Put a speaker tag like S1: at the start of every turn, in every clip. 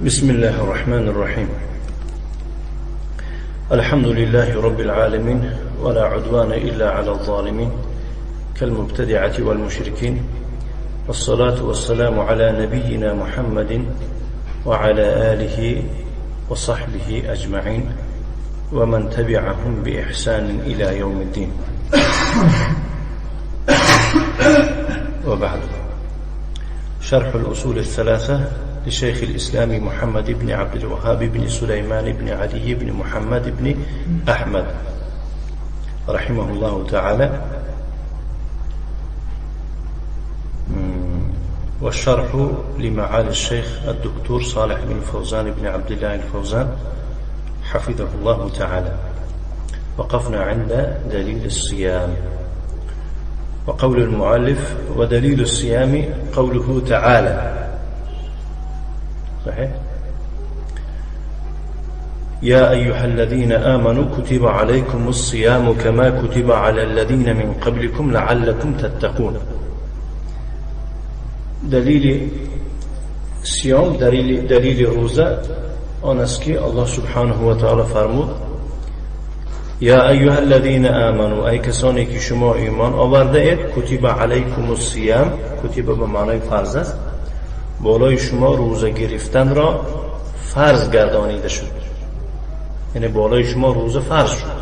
S1: بسم الله الرحمن الرحيم. الحمد لله رب العالمين، ولا عدوان إلا على الظالمين كالمبتدعة والمشركين، والصلاة والسلام على نبينا محمد وعلى آله وصحبه أجمعين ومن تبعهم بإحسان إلى يوم الدين. وبعد، شرح الأصول الثلاثة لشيخ الإسلام محمد بن عبد الوهاب بن سليمان بن علي بن محمد بن أحمد رحمه الله تعالى، والشرح لمعالي الشيخ الدكتور صالح بن فوزان بن عبد الله الفوزان حفظه الله تعالى. وقفنا عند دليل الصيام، وقول المؤلف: ودليل الصيام قوله تعالى، صحيح؟ يا أيها الذين آمنوا كتب عليكم الصيام كما كتب على الذين من قبلكم لعلكم تتقون. دلیل صیام، دلیل روزه آن است که الله سبحانه و تعالی فرمود: یا ایها الذین آمنوا، ای کسانی که شما ایمان آورده اید، کتب علیکم الصیام، کتب به معنای فرض است، بالای شما روزه گرفتن را فرض گردانیده شد، یعنی بالای شما روزه فرض شد.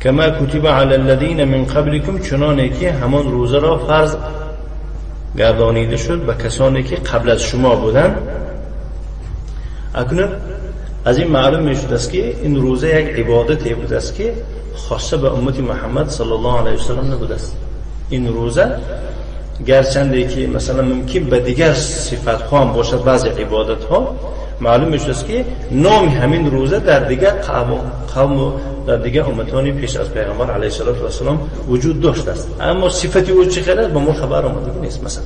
S1: کما کتب علی الذین من قبلکم، چنانه که همان روزه را فرض گردانیده شد به کسانی که قبل از شما بودند. اکنون از این معلوم میشد است که این روزه یک عبادتی بود است که خاصه به امت محمد صلی الله علیه وسلم نبود است. این روزه گرچنده که مثلا ممکن به دیگر صفت ها هم باشد، بعضی عبادت ها، معلوم میشد است که نام همین روزه در دیگر قوم و در دیگر امتانی پیش از پیغمبر علیه الصلاة والسلام وجود داشت است، اما صفت او چه خیر است به ما خبر آمدگی نیست. مثلا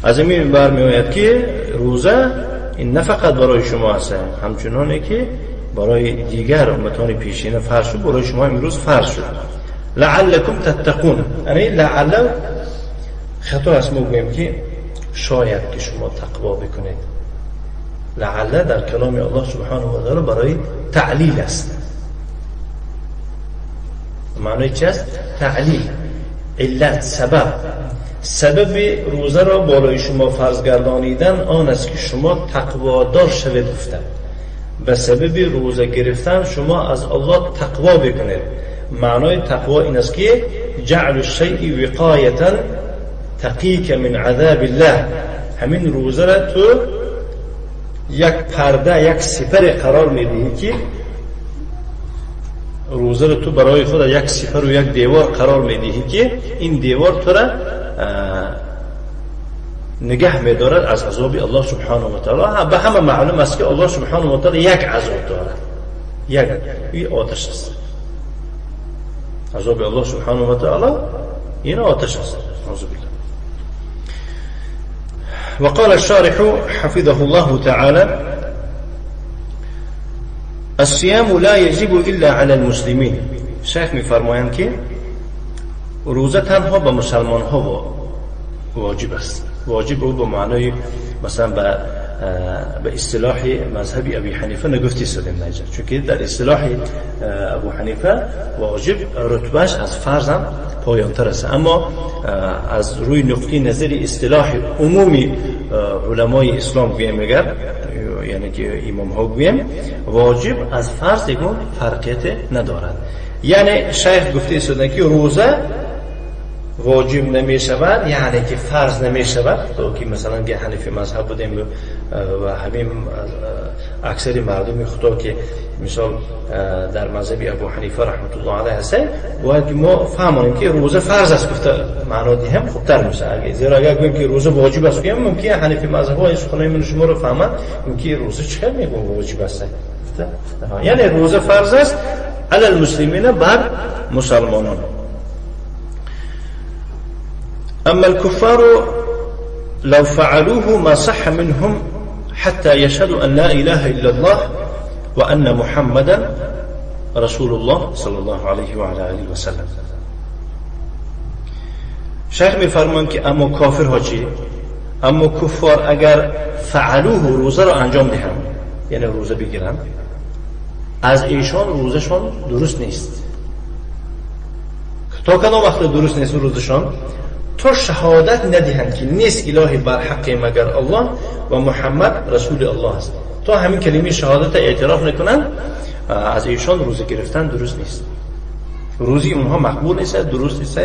S1: از این برمی آید که روزه این نه فقط برای شما است، همچنانه که برای دیگر امتان پیشینه فرض شد، برای شما امروز فرض شد. لعلکم تتقون، یعنی لعل خطا است ما گوییم که شاید که شما تقوا بکنید. لعل در کلام الله سبحانه و تعالی برای تعلیل است. معنی چی است؟ تعلیل، علت، سبب. سبب روزه را بالای شما فرض گردانیدن آن است که شما تقوادار شوید. گفتن به سبب روزه گرفتن شما از الله تقوا بکنید. معنای تقوا این است که جعل الشیء وقایتا تقیک من عذاب الله. همین روزه را تو یک پرده، یک سپر قرار میدهی که روزه را تو برای خود یک سپر و یک دیوار قرار میدهی که این دیوار تو را نگه میدارد از عذاب الله سبحانه و تعالی. به همه معلوم است که الله سبحانه و تعالی یک عذاب دارد، یک این آتش است. عذاب الله سبحانه و تعالی این آتش است، اعوذ بالله. وقال الشارح حفظه الله تعالى: الصيام لا يجب إلا على المسلمين. شیخ میفرمایند که روزه تنها به مسلمان ها واجب است. واجب او به معنای مثلا به اصطلاح مذهب ابی حنیفه نگفتی سدیم نجا، چون که در اصطلاح ابو حنیفه واجب رتبهش از فرض هم پایانتر است، اما از روی نقطه نظر اصطلاح عمومی علمای اسلام گویم، اگر یعنی که امام ها گویم، واجب از فرض یکون فرقیت ندارد. یعنی شیخ گفته شده که روزه واجب نمی شود، یعنی که فرض نمی شود. تو که مثلا که حنفی مذهب بودیم و همین اکثر مردم خدا که مثال در مذهب ابو حنیفه رحمت الله علیه هست، باید که ما فهمانیم که روزه فرض است گفته معنا دهم خوبتر میشه. زیرا اگر گوییم که روزه واجب است، گویم ممکن حنفی مذهب های سخنای من شما رو فهمند که روزه چه میگم واجب است. یعنی روزه فرض است علی المسلمین، بر مسلمانان. أما الكفار لو فعلوه ما صح منهم حتى يشهدوا أن لا إله إلا الله وأن محمدا رسول الله صلى الله عليه وعلى آله وسلم. شیخ میفرمان که اما کافرها چی؟ اما کفار اگر فعلوه روزه را انجام دهند، یعنی روزه بگیرند، از ایشان روزشان درست نیست. تا کدام وقت درست نیست روزشان؟ تا شهادت ندهند که نیست الهی بر حق مگر الله و محمد رسول الله است. تا همین کلمه شهادت اعتراف نکنند، از ایشان روزه گرفتن درست نیست، روزی اونها مقبول نیست، درست نیست.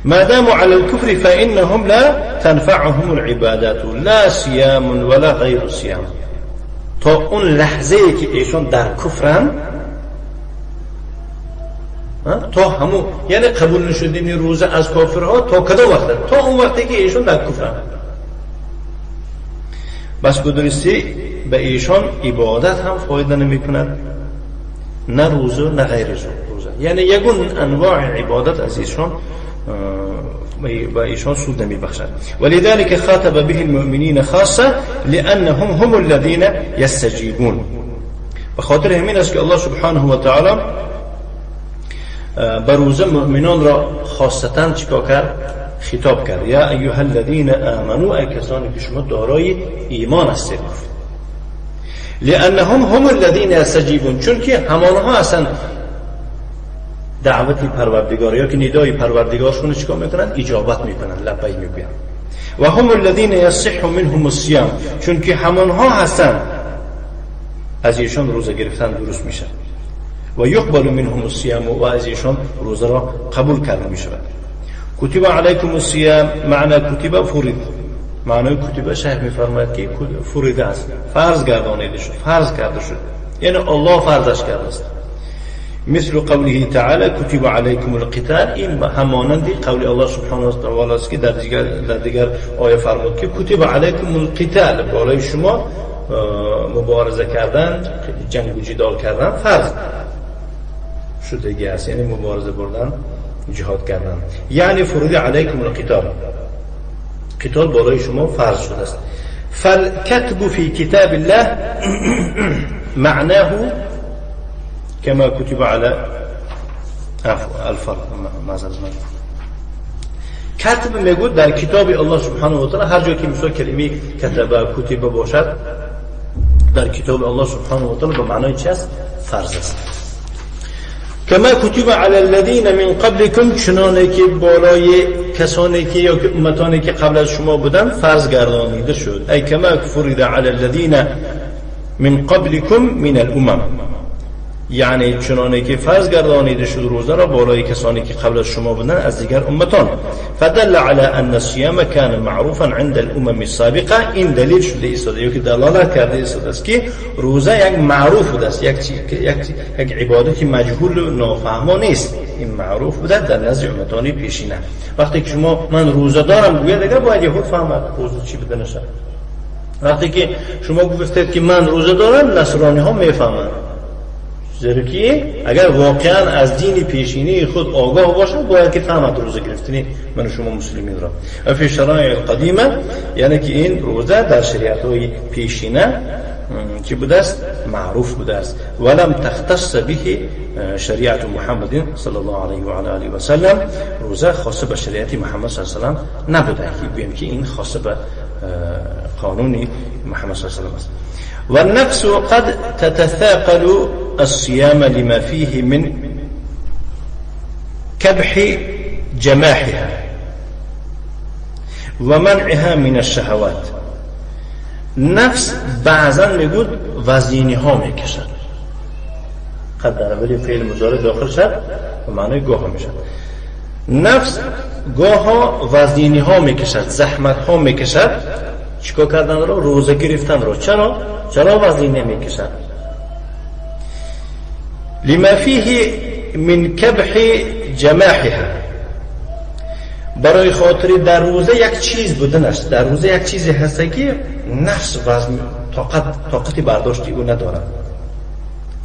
S1: ما داموا على الكفر فإنهم لا تنفعهم العبادات لا صيام ولا غير صيام. تا اون لحظه که ایشان در کفرن، تا همون، یعنی قبول نشدن روزه از کافرها تا کدام وقت؟ تا اون وقتی که ایشان در کفرن. بس بدرستی به ایشان عبادت هم فایده نمی کند، نه روزه نه غیر روزه، یعنی یگون انواع عبادت از ایشان به ایشان سود نمی بخشد. ولذلك خاطب به المؤمنین خاصه لأنهم هم الذين يستجيبون. به خاطر همین است که الله سبحانه و تعالی به روزه مؤمنان را خاصتا چیکار کرد؟ خطاب کرد. یا ایها الذین آمنوا، ای کسانی که شما دارای ایمان هستید. لأنهم هم الذين يستجيبون، چون که همانها هستند دعوت پروردگار یا که ندای پروردگارشون چیکار میکنن؟ اجابت میکنن، لبیک میگوین. و هم الذين يصح منهم الصيام، چون که همانها هستند از ایشان روزه گرفتن درست میشه. و یقبل منهم الصيام، و از ایشان روزه را قبول کرده میشود. کتب علیکم الصيام، معنی کتب فرض، معنی کتب شیخ میفرماید که فرض است، فرض گردانیده شد، فرض کرده شد، یعنی الله فرضش کرده است. مثل قوله تعالی کتب علیکم القتال، این همانند قول الله سبحانه و تعالی است که در دیگر آیه فرمود که کتب علیکم القتال، بالای شما مبارزه کردن، جنگ و جدال کردن فرض شدگی است، یعنی مبارزه بردن، جهاد کردن، یعنی فرض علیکم القتال، قتال بالای شما فرض شده است. فالكتب في كتاب الله معناه كما كتب على الفرض. کتب میگو در کتاب الله سبحانه و تعالی هر جا که مثلا کلمه کتب کتب باشد در کتاب الله سبحانه و تعالی به معنای چی است؟ فرض است. کما کتب علی الذین من قبلکم، چنانه که بالای کسانی که یا امتانی که قبل از شما بودن فرض گردانیده شد. ای کما فرض علی الذین من قبلکم من الامم، یعنی چنانه که فرض گردانیده شد روزه را بالای کسانی که قبل از شما بودن از دیگر امتان. فدل على ان الصيام كان معروفا عند الامم السابقه، این دلیل شده ایستاده یا که دلالت کرده ایستاده است که روزه یک معروف بوده است، یک عبادت مجهول و نافهما نیست، این معروف بوده در نزد امتان پیشینه. وقتی که شما من روزه دارم گویا دیگه باید یهود فهمد روزه چی بوده نشه. وقتی که شما گفتید که من روزه دارم، نصرانی ها میفهمند، زیرا که اگر واقعا از دین پیشینی خود آگاه باشد باید که فهمد روزه گرفتنی من و شما مسلمین را. و فی شرایع القدیمه، یعنی که این روزه در شریعت های پیشینه که بوده است معروف بوده است. ولم تختص به شریعت محمد صلی الله علیه و علی آله و سلم، روزه خاص به شریعت محمد صلی الله علیه و سلم نبوده که بگوییم که این خاص به قانون محمد صلی الله علیه و سلم است. والنفس قد تتثاقل الصيام لما فيه من كبح جماحها ومنعها من الشهوات. نفس بعضا میگود وزینی ها میکشد، قد در اولی فعل مضارع داخل شد و معنای گاه میشد. نفس گاه وزینی ها میکشد، زحمت ها میکشد، چیکار کردن رو؟ روزه گرفتن رو. چرا؟ چرا وزینه میکشد؟ لما فيه من كبح جماحها، برای خاطر در روزه یک چیز بودنش، در روزه یک چیزی هست که نفس وزن طاقت برداشتی او ندارد.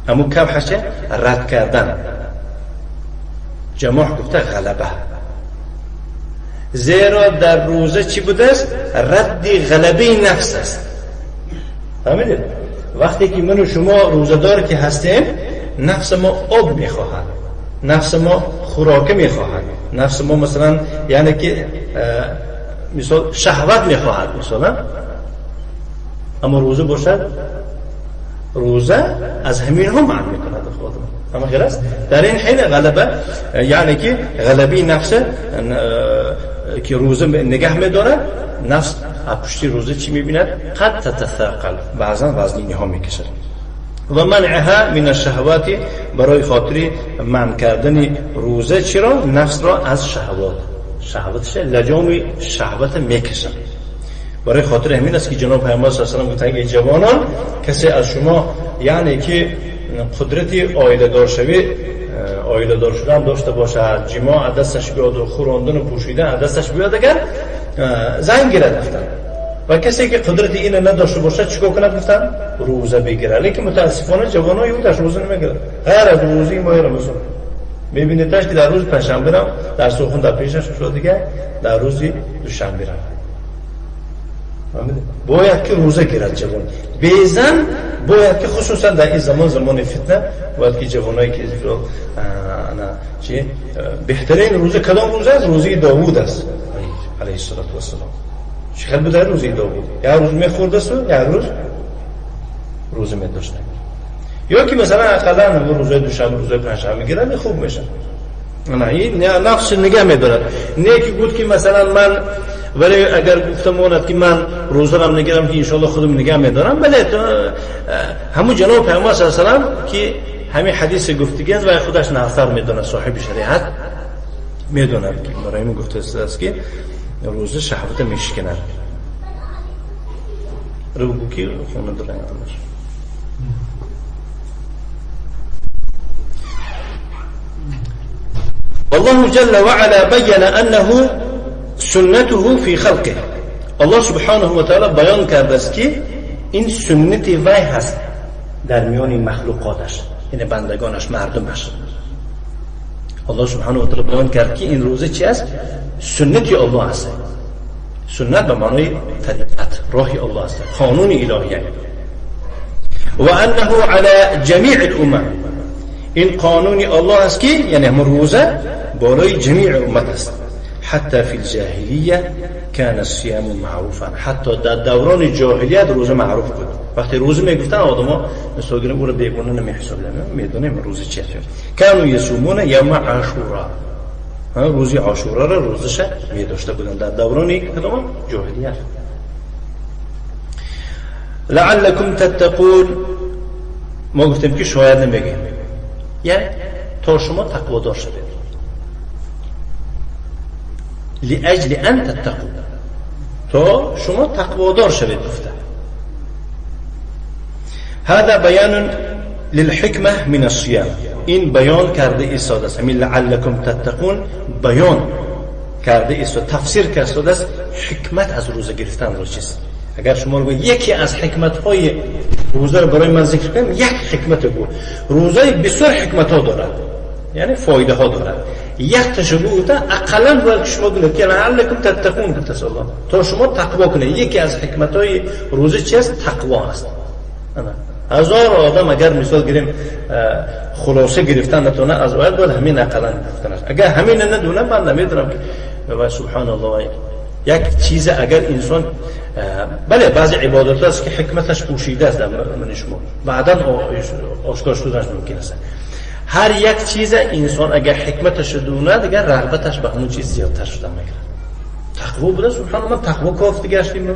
S1: اما کبحش رد کردن، جماح گفته غلبه، زیرا در روزه چی بوده است؟ رد غلبه نفس است. فهمیدید؟ وقتی که من و شما روزه‌دار که هستیم، نفس ما آب میخواهد، نفس ما خوراک میخواهد، نفس ما مثلا یعنی که мисол шаҳват мехоҳад мисолан, аммо рӯза бошад, рӯза аз ҳаминҳо манъ мекунад худро. Ама хел аст. Дар ин ҳин ғалаба, яъне ки ғалабаи нафс ки рӯза нигаҳ медорад, нафс аз пушти рӯза чӣ мебинад? Қад татасақал, баъзан вазниниҳо мекашад. Ва манъаҳа мин ашшаҳавати, барои хотири манъ кардани рӯза чиро? Нафсро аз шаҳавот, шаҳватша, лаҷоми шаҳвата мекашад. Барои хотири ҳамин аст ки ҷаноб Пайғамбар саллаллоҳу алайҳи васаллам гуфтанд: эй ҷавонон, касе аз шумо яъне ки қудрати оиладоршавӣ, оиладор шудан дошта бошад, ҷимоъ аз дасташ биёду хӯрондану пӯшидан аз дасташ биёд, агар зан гирад, гуфтанд. Ва касе ки қудрати ина надошта бошад, чӣ кор кунад, гуфтанд? Рӯза бигирад. Лекин мутаассифона ҷавонон юдаш рӯза намегирад, ғайр аз рӯзаи моҳи Рамазон. Мебинедаш ки дар рӯзи панҷшанберам дар сухун дар пешаш шуд, дигар дар рӯзи душанберам бояд ки рӯза гирад ҷавон безан, бояд ки хусусан дар ин замон, замони фитна, бояд ки ҷавоное ки чи беҳтарин рӯза кадом рӯза аст? Рӯзаи Довуд аст алайҳиссалоту вассалом. Чӣ хел буда рӯзаи Довуд? Як рӯз мехӯрдасту як рӯз рӯза медошта, ё ки масалан ақаллан рӯзои душанбе, рӯзои панҷшанбе гирад, хуб мешавад. Ин нафс нигаҳ медорад. Не ки гуфт ки масалан ман, вале агар гуфта монад ки ман рӯзарам нагирам, ки иншоалло худам нигаҳ медорам, бале, ҳамун ҷаноби Пайғамбар саллаллоҳу алайҳи васаллам ки ҳамин ҳадиси гуфтагӣ аст, вай худаш нағзтар медонад, соҳиби шариат медонад, ки барои ин гуфтааст ки рӯза шаҳвата мешиканад. Рӯгу ки хона дорад. والله جل وعلا بين أنه سنته في خلقه. الله سبحانه وتعالى بیان کرده است که این سنت وی هست در میان مخلوقاتش، یعنی بندگانش، مردمش. الله سبحانه و تعالی بیان کرد که این روزه چی است؟ سنت الله است. سنت به معنای طریقت، راه الله است، قانون الهیه. و انه علی جمیع الامم، این قانون الله است که یعنی هم روزه بالای جمیع امت است. حتی فی الجاهلیه كان الصيام معروفا، حتی در دوران جاهلیت روزه معروف بود. وقتی روزه میگفتن آدما مثلا گرم او رو بیگانه نمیحسابدن، میدونیم روزه چیه. كانوا یصومون یوم عاشورا، روزی عاشورا را روزش میداشته بودن در دوران کدام جاهلیت. لعلکم تتقون، ما گفتیم که شاید نمیگیم، یعنی تا شما تقوادار شوید. لأجل أن تتقوا، تا شما تقوادار شوید گفته. هذا بیان للحکمة من الصيام، این بیان کرده ایستاده است. همین لعلکم تتقون بیان کرده ایستاده، تفسیر کرده است حکمت از روزه گرفتن را چیست. اگر شما رو یکی از حکمت های روزه رو برای من ذکر کنیم، یک حکمت گو روزه بسیار حکمت ها دارد، یعنی فایده ها دارد. یک تشبه گفته اقلا باید که شما بگید که لعلکم تتقون گفته الله، تا شما تقوا کنید. یکی از حکمت های روزه چی است؟ تقوا است. هزار آدم اگر مثال گیریم خلاصه گرفتن نتونه از باید همین اقلا گفتن است. اگر همین ندونه من نمیدونم که سبحان الله. یک چیز اگر انسان بله بعضی عبادت است که حکمتش پوشیده است در من شما، بعدا آشکار شدنش ممکن است. هر یک چیز انسان اگر حکمتش دونه دیگر رغبتش به همون چیز زیادتر شده میگیره. تقوا بوده سبحان الله، تقوا کافت گشتیم.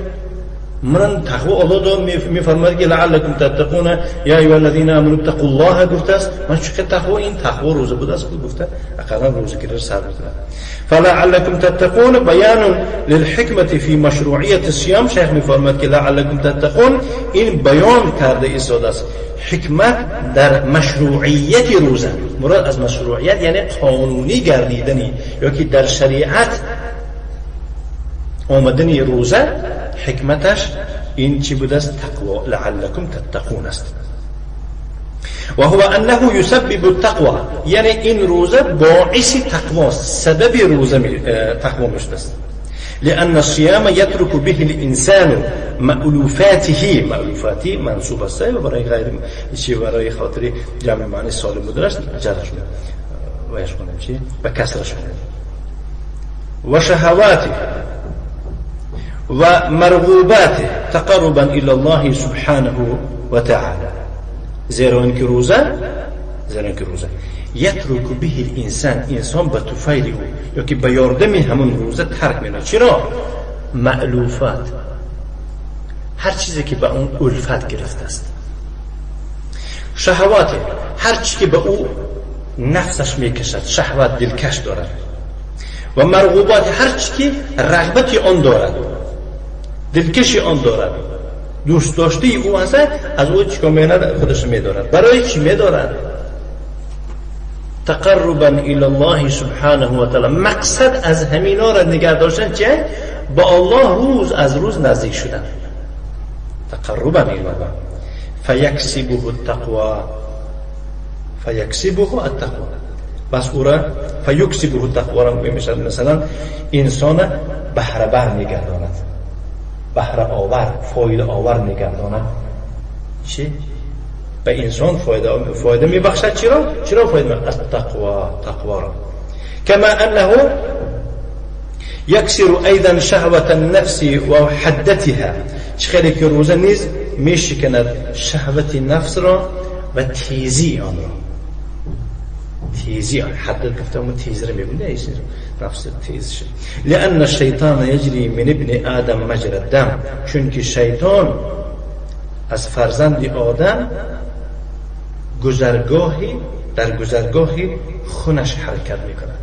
S1: من تقوا الله دو میفرماید که لعلکم تتقون یا ایها الذین آمنوا اتقوا الله گفته است. من چون تقوا این تقوا روزه بوده است گفته اقلا روزه گیره سر می‌کنه. فلعلکم تتقون بیان للحکمة فی مشروعیت الصيام. شیخ میفرماید که لعلکم تتقون این بیان کرده ایستاده است حکمت در مشروعیت روزه. مراد از مشروعیت یعنی قانونی گردیدنی یا که در شریعت آمدنی روزه، حکمتش این چی بوده است؟ تقوا، لعلکم تتقون است. و هو انه یسبب التقوى، یعنی این روزه باعث تقوا است، سبب روزه تقوا میشده است. لأن الصيام يترك به الإنسان مألوفاته، مألوفاتی منصوب است و برای غیر چی، برای خاطر جمع معنی سالم بودنش جرش ویش کنیم چی به کسرش کنیم. و شهواته ومرغوباته تقربا إلى الله سبحانه وتعالى. زیرا اینکه روزه یترک به الانسان، انسان به طفیل او یا که به یاردم همون روزه ترک می‌کند. چرا؟ مألوفات، هر چیزی که به اون الفت گرفته است، شهوات، هر چیزی که به او نفسش میکشد، شهوت دلکش دارد، و مرغوبات، هر چیزی که رغبت آن دارد، دلکش آن دارد، دوست داشته او هست، از او چیکار میکند؟ خودش میدارد. برای چی میدارد؟ تقربا الى الله سبحانه و تعالی. مقصد از همینا را نگه داشتن چیه؟ با الله روز از روز نزدیک شدن. تقربا الى الله فیکسبه التقوا، فیکسبه التقوا، بس او را فیکسبه التقوا را میشد. مثلا انسان بهره بر میگرداند، بهره آور، فایده آور میگرداند. چی؟ به انسان فایده میبخشد. چرا؟ چرا فایده میبخشد؟ از تقوا، تقوا را. کما انه یکسر ایضا شهوة النفس و حدتها، چه که روزه نیز میشکند شهوت نفس را و تیزی آن را. تیزی آن، حدت گفتم و تیزی را میبینه، نفس تیز شد. لأن الشیطان یجری من ابن آدم مجرى الدم، چون که شیطان از فرزند آدم گذرگاهی در گذرگاهی خونش حرکت میکند.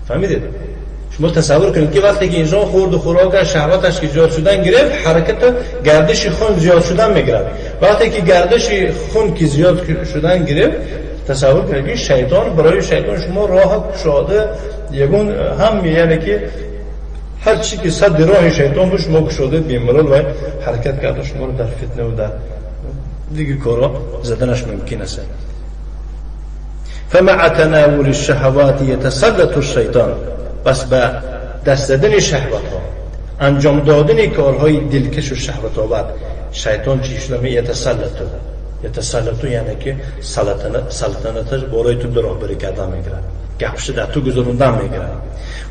S1: فهمیدید؟ شما تصور کنید که وقتی که انسان خورد و خوراکش شهوتش که زیاد شدن گرفت، حرکت گردش خون زیاد شدن میگیرد. وقتی که گردش خون که زیاد شدن گرفت، تصور کنید که شیطان، برای شیطان شما راه گشاده یگون هم، یعنی که هر چی که صد راه شیطان بود شما گشاده بیمرال و حرکت کرده شما رو در فتنه و در دیگه کارا زدنش ممکن است. فمع تناول الشهوات يتسلط الشیطان، بس به دست زدن شهوت ها، انجام دادن کارهای دلکش و شهوت آور، شیطان چی شده؟ یتسلط، یعنی که سلطنتش بالای تو راهبری کردن میگیرد، گپش در تو گذروندن میگیرد.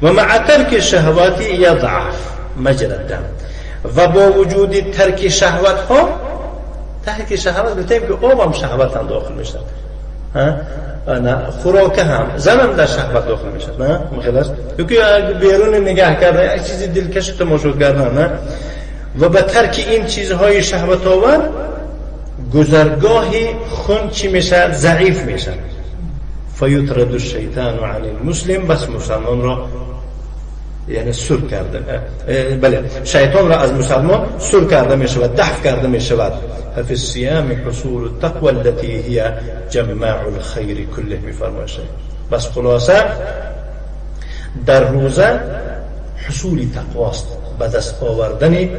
S1: و مع ترک شهوات یضعف مجرى الدم، و با وجود ترک شهوت ها، ترک شهوت گفتیم که آب هم شهوت هم داخل میشد، نه خوراک هم زنم در شهوت داخل میشد، نه مخلص که بیرون نگاه کردن یک چیزی دلکش تماشا کردن، نه. و به ترک این چیزهای شهوت آور گذرگاه خون چی میشه؟ ضعیف میشه. فیطرد الشیطان عن المسلم، بس مسلمان را یعنی سر کرده، بله شیطان را از مسلمان سر کرده می شود، دفع کرده می شود. ففي الصيام حصول التقوى التي هي جماع الخير كله میفرماید. بس خلاصه در روزه حصول تقواست، به دست آوردن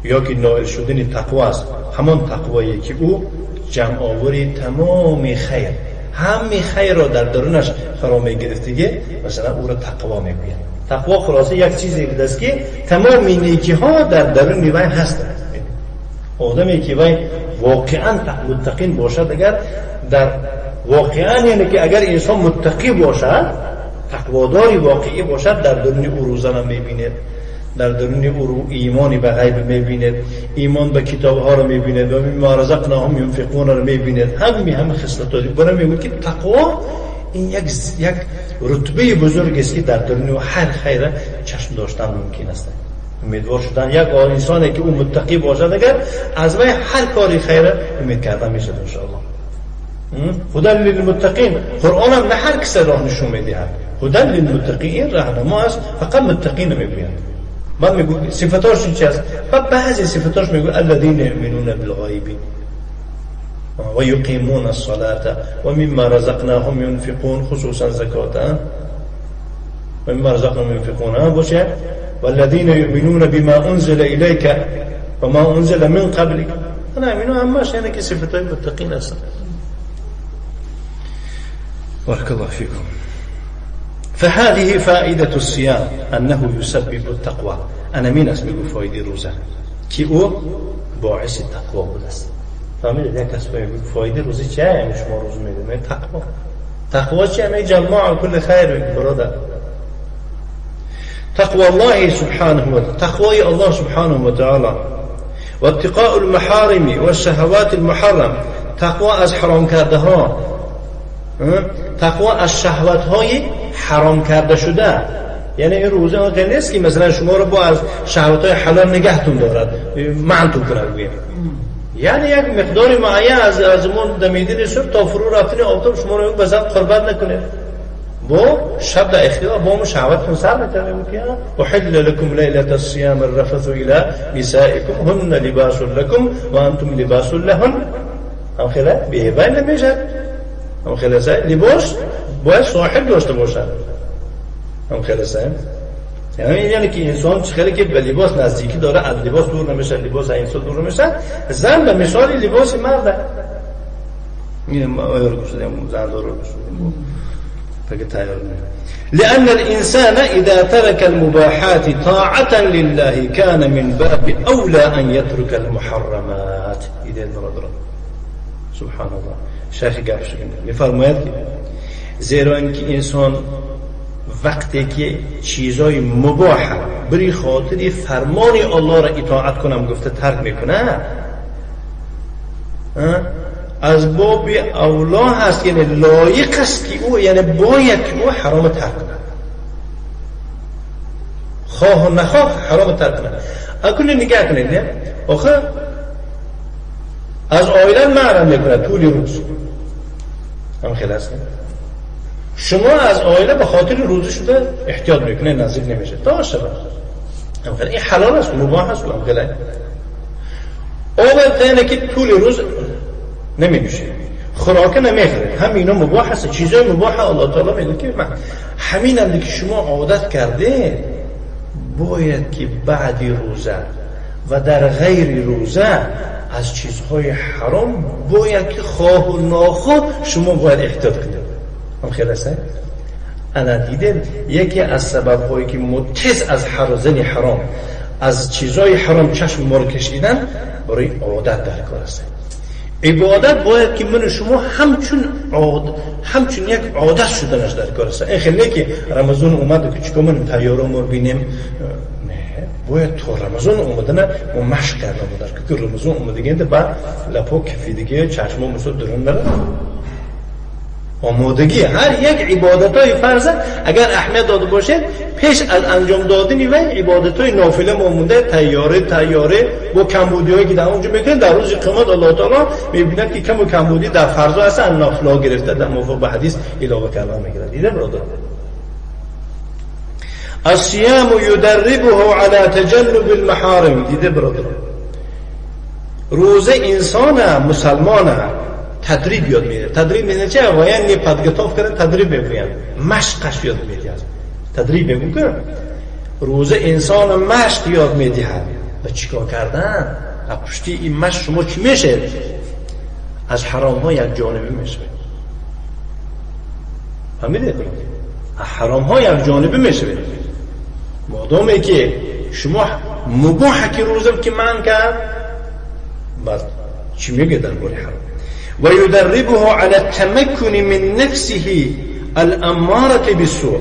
S1: یا که نائل شدن تقواست، همان تقوایی که او جمع آوری تمام خیر، همه خیر را در درونش فرا میگرفت دیگه، مثلا او را تقوا میگوید. تقوا خلاصه یک چیزی است که تمام نیکی ها در درون وی هستند. آدمی که وی واقعا متقین باشد، اگر در واقعا یعنی که اگر انسان متقی باشد، تقواداری واقعی باشد، در درون او روزه میبیند، در درون او ایمان به غیب میبیند، ایمان به کتاب ها رو میبیند، و مما رزقناهم ینفقون رو میبیند. همه خصلت ها برای میگه که تقوا این یک رتبه بزرگ است که در درون هر خیر چشم داشتن ممکن است. امیدوار شدن یک انسانی که او متقی باشد، اگر از وی هر کاری خیر امید کرده میشد ان شاء الله. هدى للمتقین، قرآن هم نه هر کس راه نشون میدهد. هدى للمتقین راهنما است، فقط متقین میگویند. بعد میگو صفتاشون چی است؟ بعد بعضی صفتاش میگو الذین یؤمنون بالغیب و یقیمون الصلاة و مما رزقناهم ينفقون، خصوصا زکات، و مما رزقناهم ينفقون باشه، والذین یؤمنون بما انزل الیک و ما انزل من قبلک. انا اینو همش یعنی که صفتای متقین هستن. بارك الله فيكم. فهذه فائدة الصيام أنه يسبب التقوى. أنا مين اسمي فایده روزه که او باعث تقوا بوده است. فهمیدید؟ یک کس فایده روزه چیه؟ یعنی شما روزه میدید تقوا. تقوا چیه؟ یعنی جماع کل خیر برادر. تقوى الله سبحانه وتعالى، تقوای الله سبحانه و تعالی و اتقاء المحارم و الشهوات المحرم، تقوا از حرام کرده ها، تقوا از شهوت های حرام کرده شده. یعنی این روزه ها نیست که مثلا شما رو با از شهوت های حلال نگهتون دارد، منعتون کند. یعنی یک مقدار معین از اون دمیدن صبح تا فرو رفتن آفتاب شما رو به زن قربت نکنه، با شب در اختیار با اون شهوتتون سر میتونه. احل لكم ليلة الصيام الرفث الى نسائكم هن لباس لكم وانتم لباس لهن. هم خیلی بیهبه نمیشه، هم خیلی لباس باید صاحب داشته باشد. هم خیلی یعنی که انسان خیلی که به لباس نزدیکی داره از لباس دور نمیشه، لباس از انسان دور نمیشه. زن به مثال لباس مرده. این آیا رو گشودیم، زن دار رو گشودیم لأن الإنسان إذا ترك المباحات طاعة لله كان من باب أولى أن يترك المحرمات. إذا المرادرة سبحان الله. شیخ گپ شدیم میفرماید که زیرا اینکه انسان وقتی که چیزای مباح بری خاطر فرمان الله را اطاعت کنم گفته ترک میکنه، از باب اولا هست، یعنی لایق است که او، یعنی باید که او حرام ترک کنه، خواه و نخواه حرام ترک کنه. اکنون نگاه کنید نه، آخه از آیله محرم میکنه طول روز هم خیلی هست. شما از آیله به خاطر روزه شده احتیاط میکنه، نزدیک نمیشه تا شب. هم خیلی این حلال است، مباح است. هم خیلی اول که طول روز نمی نوشه، خوراک نمیخوره، هم اینا مباح است، چیزای مباح الله تعالی میگه که همین هم که شما عادت کرده باید که بعد روزه و در غیر روزه از چیزهای حرام باید که خواه و ناخواه شما باید احتیاط کنید. هم خیلی است. انا دیدم یکی از سبب هایی که متز از زنی حرام، از چیزهای حرام چشم ما رو کشیدن، برای عادت در کار است. عبادت باید که من و شما همچون یک عادت شدنش در کار است. این خیلی که رمضان اومد که چیکار من تیاره ما بینیم، نه، باید تا رمضان اومدن ما مشق کردن در که رمضان اومدگی بعد لپا کفیدگی چشما مثل درون نره. آمادگی هر یک عبادت های فرض اگر اهمیت داده باشه، پیش از انجام دادن و عبادت های نافله ما مونده تیاره با کمبودی هایی که در اونجا میکنه، در روز قیامت الله تعالی میبیند که کم و کمبودی در فرض هست، از نافله گرفته در موافق به حدیث علاوه کردن میگیره. دیده برادر، الصيام يدربه على تجنب المحارم. دیده برادر، روزه انسان مسلمان تدریب یاد میده. تدریب میده چه؟ военный подготовка تدریب میگویند، مشقش یاد میده، تدریب میگویند. روزه انسان مشق یاد میدهد و چیکار کردن؟ از پشتی این مشق شما چی میشه؟ از حرام ها یک جانبه میشه. فهمیدید؟ از حرام ها یک جانبه میشه. مادامی که شما مباح که روزه که من کرد، بعد چی میگه درباره حرام؟ و يدربه على التمكن من نفسه الاماره بالسوء.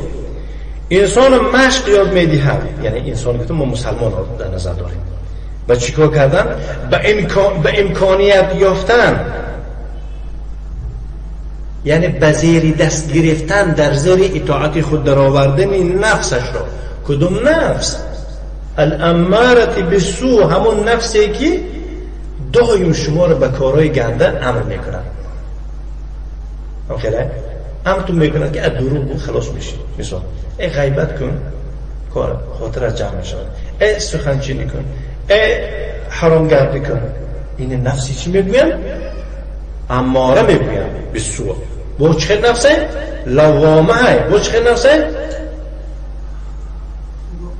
S1: انسان مشق یاد میدهد، یعنی انسان که ما مسلمان ها در نظر داریم، و چیکار کردن؟ به امکانیت یافتن، یعنی به زیر دست گرفتن، در زیر اطاعت خود درآوردن نفسش را. کدوم نفس؟ الاماره بالسوء، همون نفسی که دایم شما رو به کارهای گنده امر میکنن. خیلی امرتون میکنن که از دروغ خلاص میشی، مثال ای غیبت کن کار خاطر از جمع میشود، ای سخنچینی کن، ای حرامگردی کن. این نفسی چی میگوین؟ اماره میگوین بالسوء. با چه نفسه؟ لوامه های. با چه نفسه؟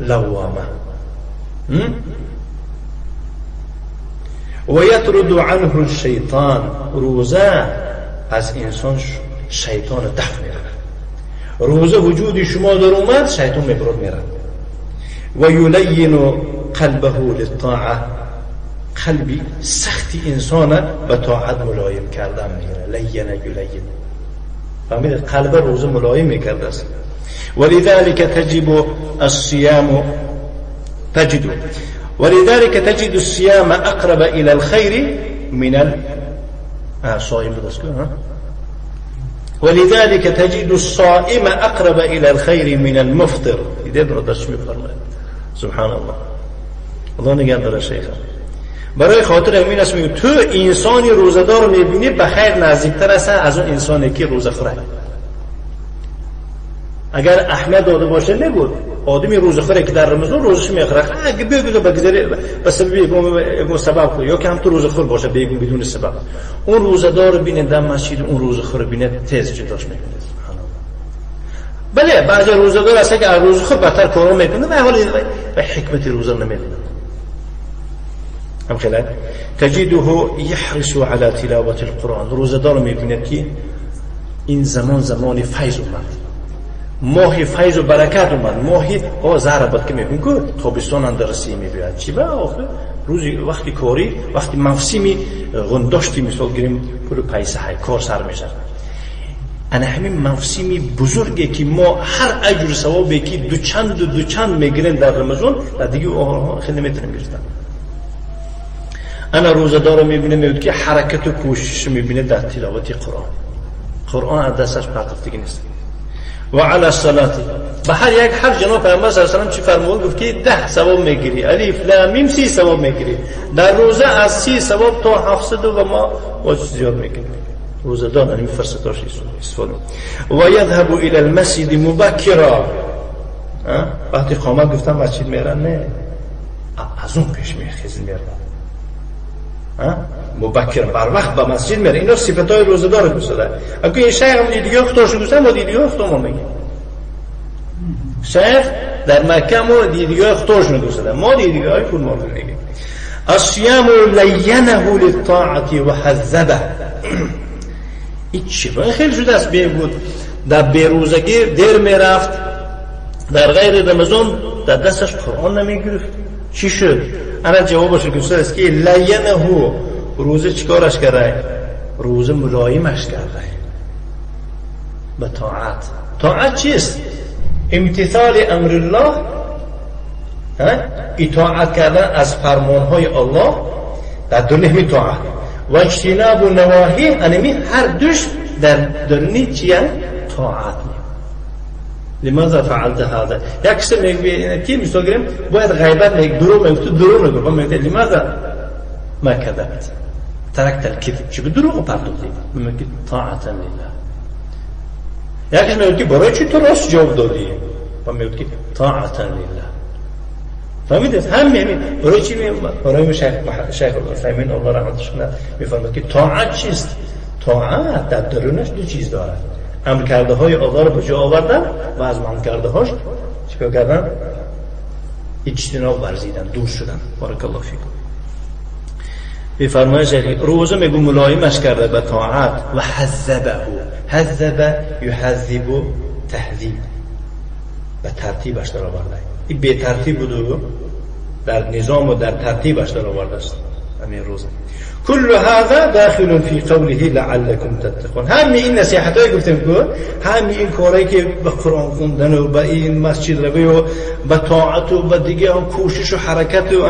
S1: لوامه. و یطرد عنه الشیطان. روزه از انسان شیطان دفع میرود. روزه وجود شما در اومد، شیطان میبرد میرد. و یلین قلبه للطاعه. قلبی سختی انسان به طاعت ملایم کردن میگیره. لین یلین، فهمیدید؟ قلب روزه ملایم میکرده است. ولذلك تجب الصيام تجد ولذلك تجد الصيام أقرب إلى الخير من ال صائم. ولذلك تجد الصائم أقرب إلى الخير من المفطر. دیده برادر چی میفرماید؟ سبحان الله، الله نگه داره شیخ. برای خاطر همین است میگه تو انسانی روزه‌دار میبینی به خیر نزدیکتر است از اون انسانی که روزه خوره. اگر احمد داده باشه نگود آدمی روزه خوره که در رمضان روزش میخوره، اگه بگو بگذره به سبب یکم سبب خور یا که هم تو روزه خور باشه بگو بدون سبب، اون روزه دار بینه در مسجد، اون روزه خور بینه تیز جداش میکنه. بله، بعضی روزه دار هست که از روزه خور بدتر کارو میکنه و حال و حکمت روزه نمیدونه. هم خیلی تجده يحرص على تلاوة القرآن. روزه دار میبیند که این زمان زمان فیض اومد، ماه فیض و برکت اومد، ماهی آ زهر بود که میگن که تابستان اندر رسی میبیاد چی با آخه روزی وقتی کاری وقتی موسمی غنداشتی مثال گیریم پول پیسه های کار سر میشه. انا همین موسمی بزرگی که ما هر اجر ثوابی که دو چند و دو چند میگیریم در رمضان در دیگه خیلی نمیتونیم گرفتن. انا روزه‌دار میبینه میگه که حرکت و کوشش میبینه در تلاوت قرآن، قرآن از دستش پرتافتگی نیست. و علی الصلاة به هر یک هر جناب پیامبر صلی الله علیه و سلم چی فرمود؟ گفت که 10 ثواب میگیری، الف لام میم 30 ثواب میگیری در روزه، از 30 ثواب تا 700 و ما و زیاد میگیری. روزه دار این فرصتاش استفاده. و یذهب الى المسجد مبکرا. وقتی قامت گفتم مسجد میرن، نه از اون پیش میخیز میرن، مبکر بر وقت به مسجد میره. اینا صفتای روزه‌دار گفته. اگه این شیخ هم دیگه خودش گفته، ما دیگه خودمون میگیم. شیخ در مکه ما دیگه خودش گفته، ما دیگه های خودمون میگیم. الصيام لینه للطاعه و حذبه. این چی خیلی شده است بود در بیروزگی دیر میرفت، در غیر رمضان در دستش قرآن نمیگرفت، چی شد؟ انا جوابش گفته است که لینه، روزه چیکارش کرده؟ روزه ملایمش کرده به طاعت. طاعت چیست؟ امتثال امر الله، اطاعت کردن از فرمانهای الله در درون طاعت و اجتناب نواهی، انمی هر دوش در درونی چیه؟ طاعت. لماذا فعلت هذا؟ یک کسی میگه که مثال گیریم باید غیبت میگه، دروغ میگه، تو دروغ میگه، میگه لماذا ما كذبت؟ تركت الكذب، چه دروغ پرداختی؟ میگه طاعتا لله. یکیش میگه که برای چی تو راست جواب دادی؟ و میگه که طاعتا لله. فهمیدید؟ هم همین برای چی؟ برای شیخ العثیمین الله رحمتش کنه میفرماد که طاعت چیست؟ طاعت در درونش دو چیز دارد: امر کرده های الله رو به جا آوردن و از منع کرده هاش چیکار کردن؟ اجتناب ورزیدن، دور شدن. بارک الله فیکم. بفرمایش روزه میگو ملایمش کرده به طاعت و حذبه، حذب یحذب تهذیب، به ترتیبش در آورده. این به ترتیب بود در نظام و در ترتیبش در آورده است همین روزه. كل هذا داخل في قوله لعلكم تتقون. همه این نصیحت های گفتیم که همه این کارهایی که به قرآن خوندن و به این مسجد روی و به طاعت و به دیگه هم کوشش و حرکت و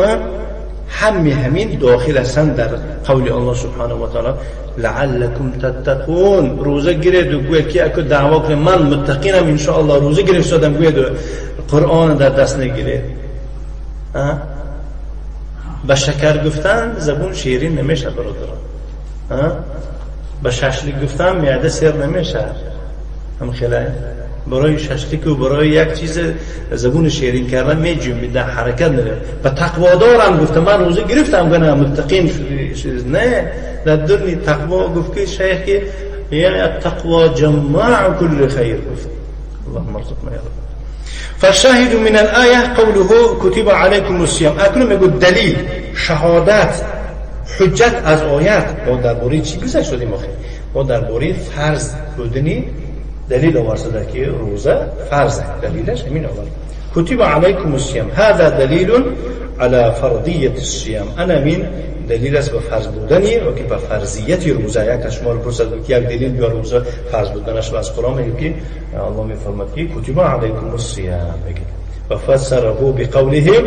S1: همه همین داخل هستن در قول الله سبحانه و تعالی لعلكم تتقون. روزه گیرید و گوید که اکو دعوا کنه من متقینم ان شاء الله، روزه گرفت شدم، گوید قرآن در دست نگیرید. به شکر گفتن زبون شیرین نمیشه برادران، به ششلیک گفتن معده سیر نمیشه. هم خیلی برای ششلیک و برای یک چیز زبون شیرین کردن میجیم در حرکت نمیره. به تقوادارم گفته من روزه گرفتم کنم متقین شد، نه در درنی تقوا. گفت که شیخ که یعنی التقوى جماع كل خیر. گفت اللهم ارزقنا یا رب. فالشاهد من الآية قوله كتب عليكم الصيام. اکنون میگو دلیل، شهادت، حجت از آیت. ما درباره چی گذشت شدیم آخه؟ ما درباره فرض بودنی دلیل آورده که روزه فرض، دلیلش همین آورد: كتب عليكم الصيام. هذا دليل على فرضية الصيام. انا من دلیل است به فرض بودنی و که به فرضیت روزه. یک از شما رو پرسد که یک دلیل بیار روزه فرض بودنش از قرآن میگه که الله میفرماد که کتب علیکم الصیام، و فسره بقوله،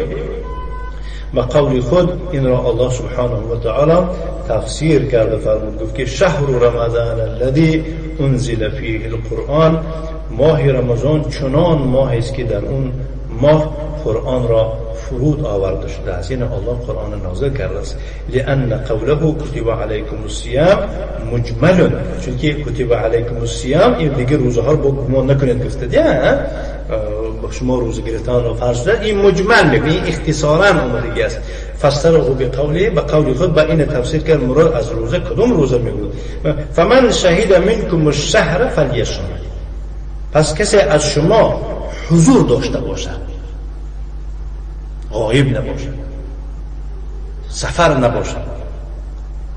S1: به قول خود این را الله سبحانه و تعالی تفسیر کرده فرمود، گفت که شهر رمضان الذي انزل فیه القرآن، ماه رمضان چنان ماه است که در اون ماه قرآن را فرود آورده شده است، یعنی الله قرآن نازل کرده است. لأن قوله کتب علیکم الصیام مجمل، چون که کتب علیکم الصیام این دیگه روزه ها رو با گمان نکنید گفته دیگه شما روزه گرفتن رو فرض شده، این مجمل میگه، این اختصارا اومدگی است. فسره بقوله، به قول خود با این تفسیر کرد مراد از روزه کدوم روزه میگود. فمن شهد منکم الشهر فلیصم، پس کسی از شما حضور داشته باشد، غایب نباشد، سفر نباشد،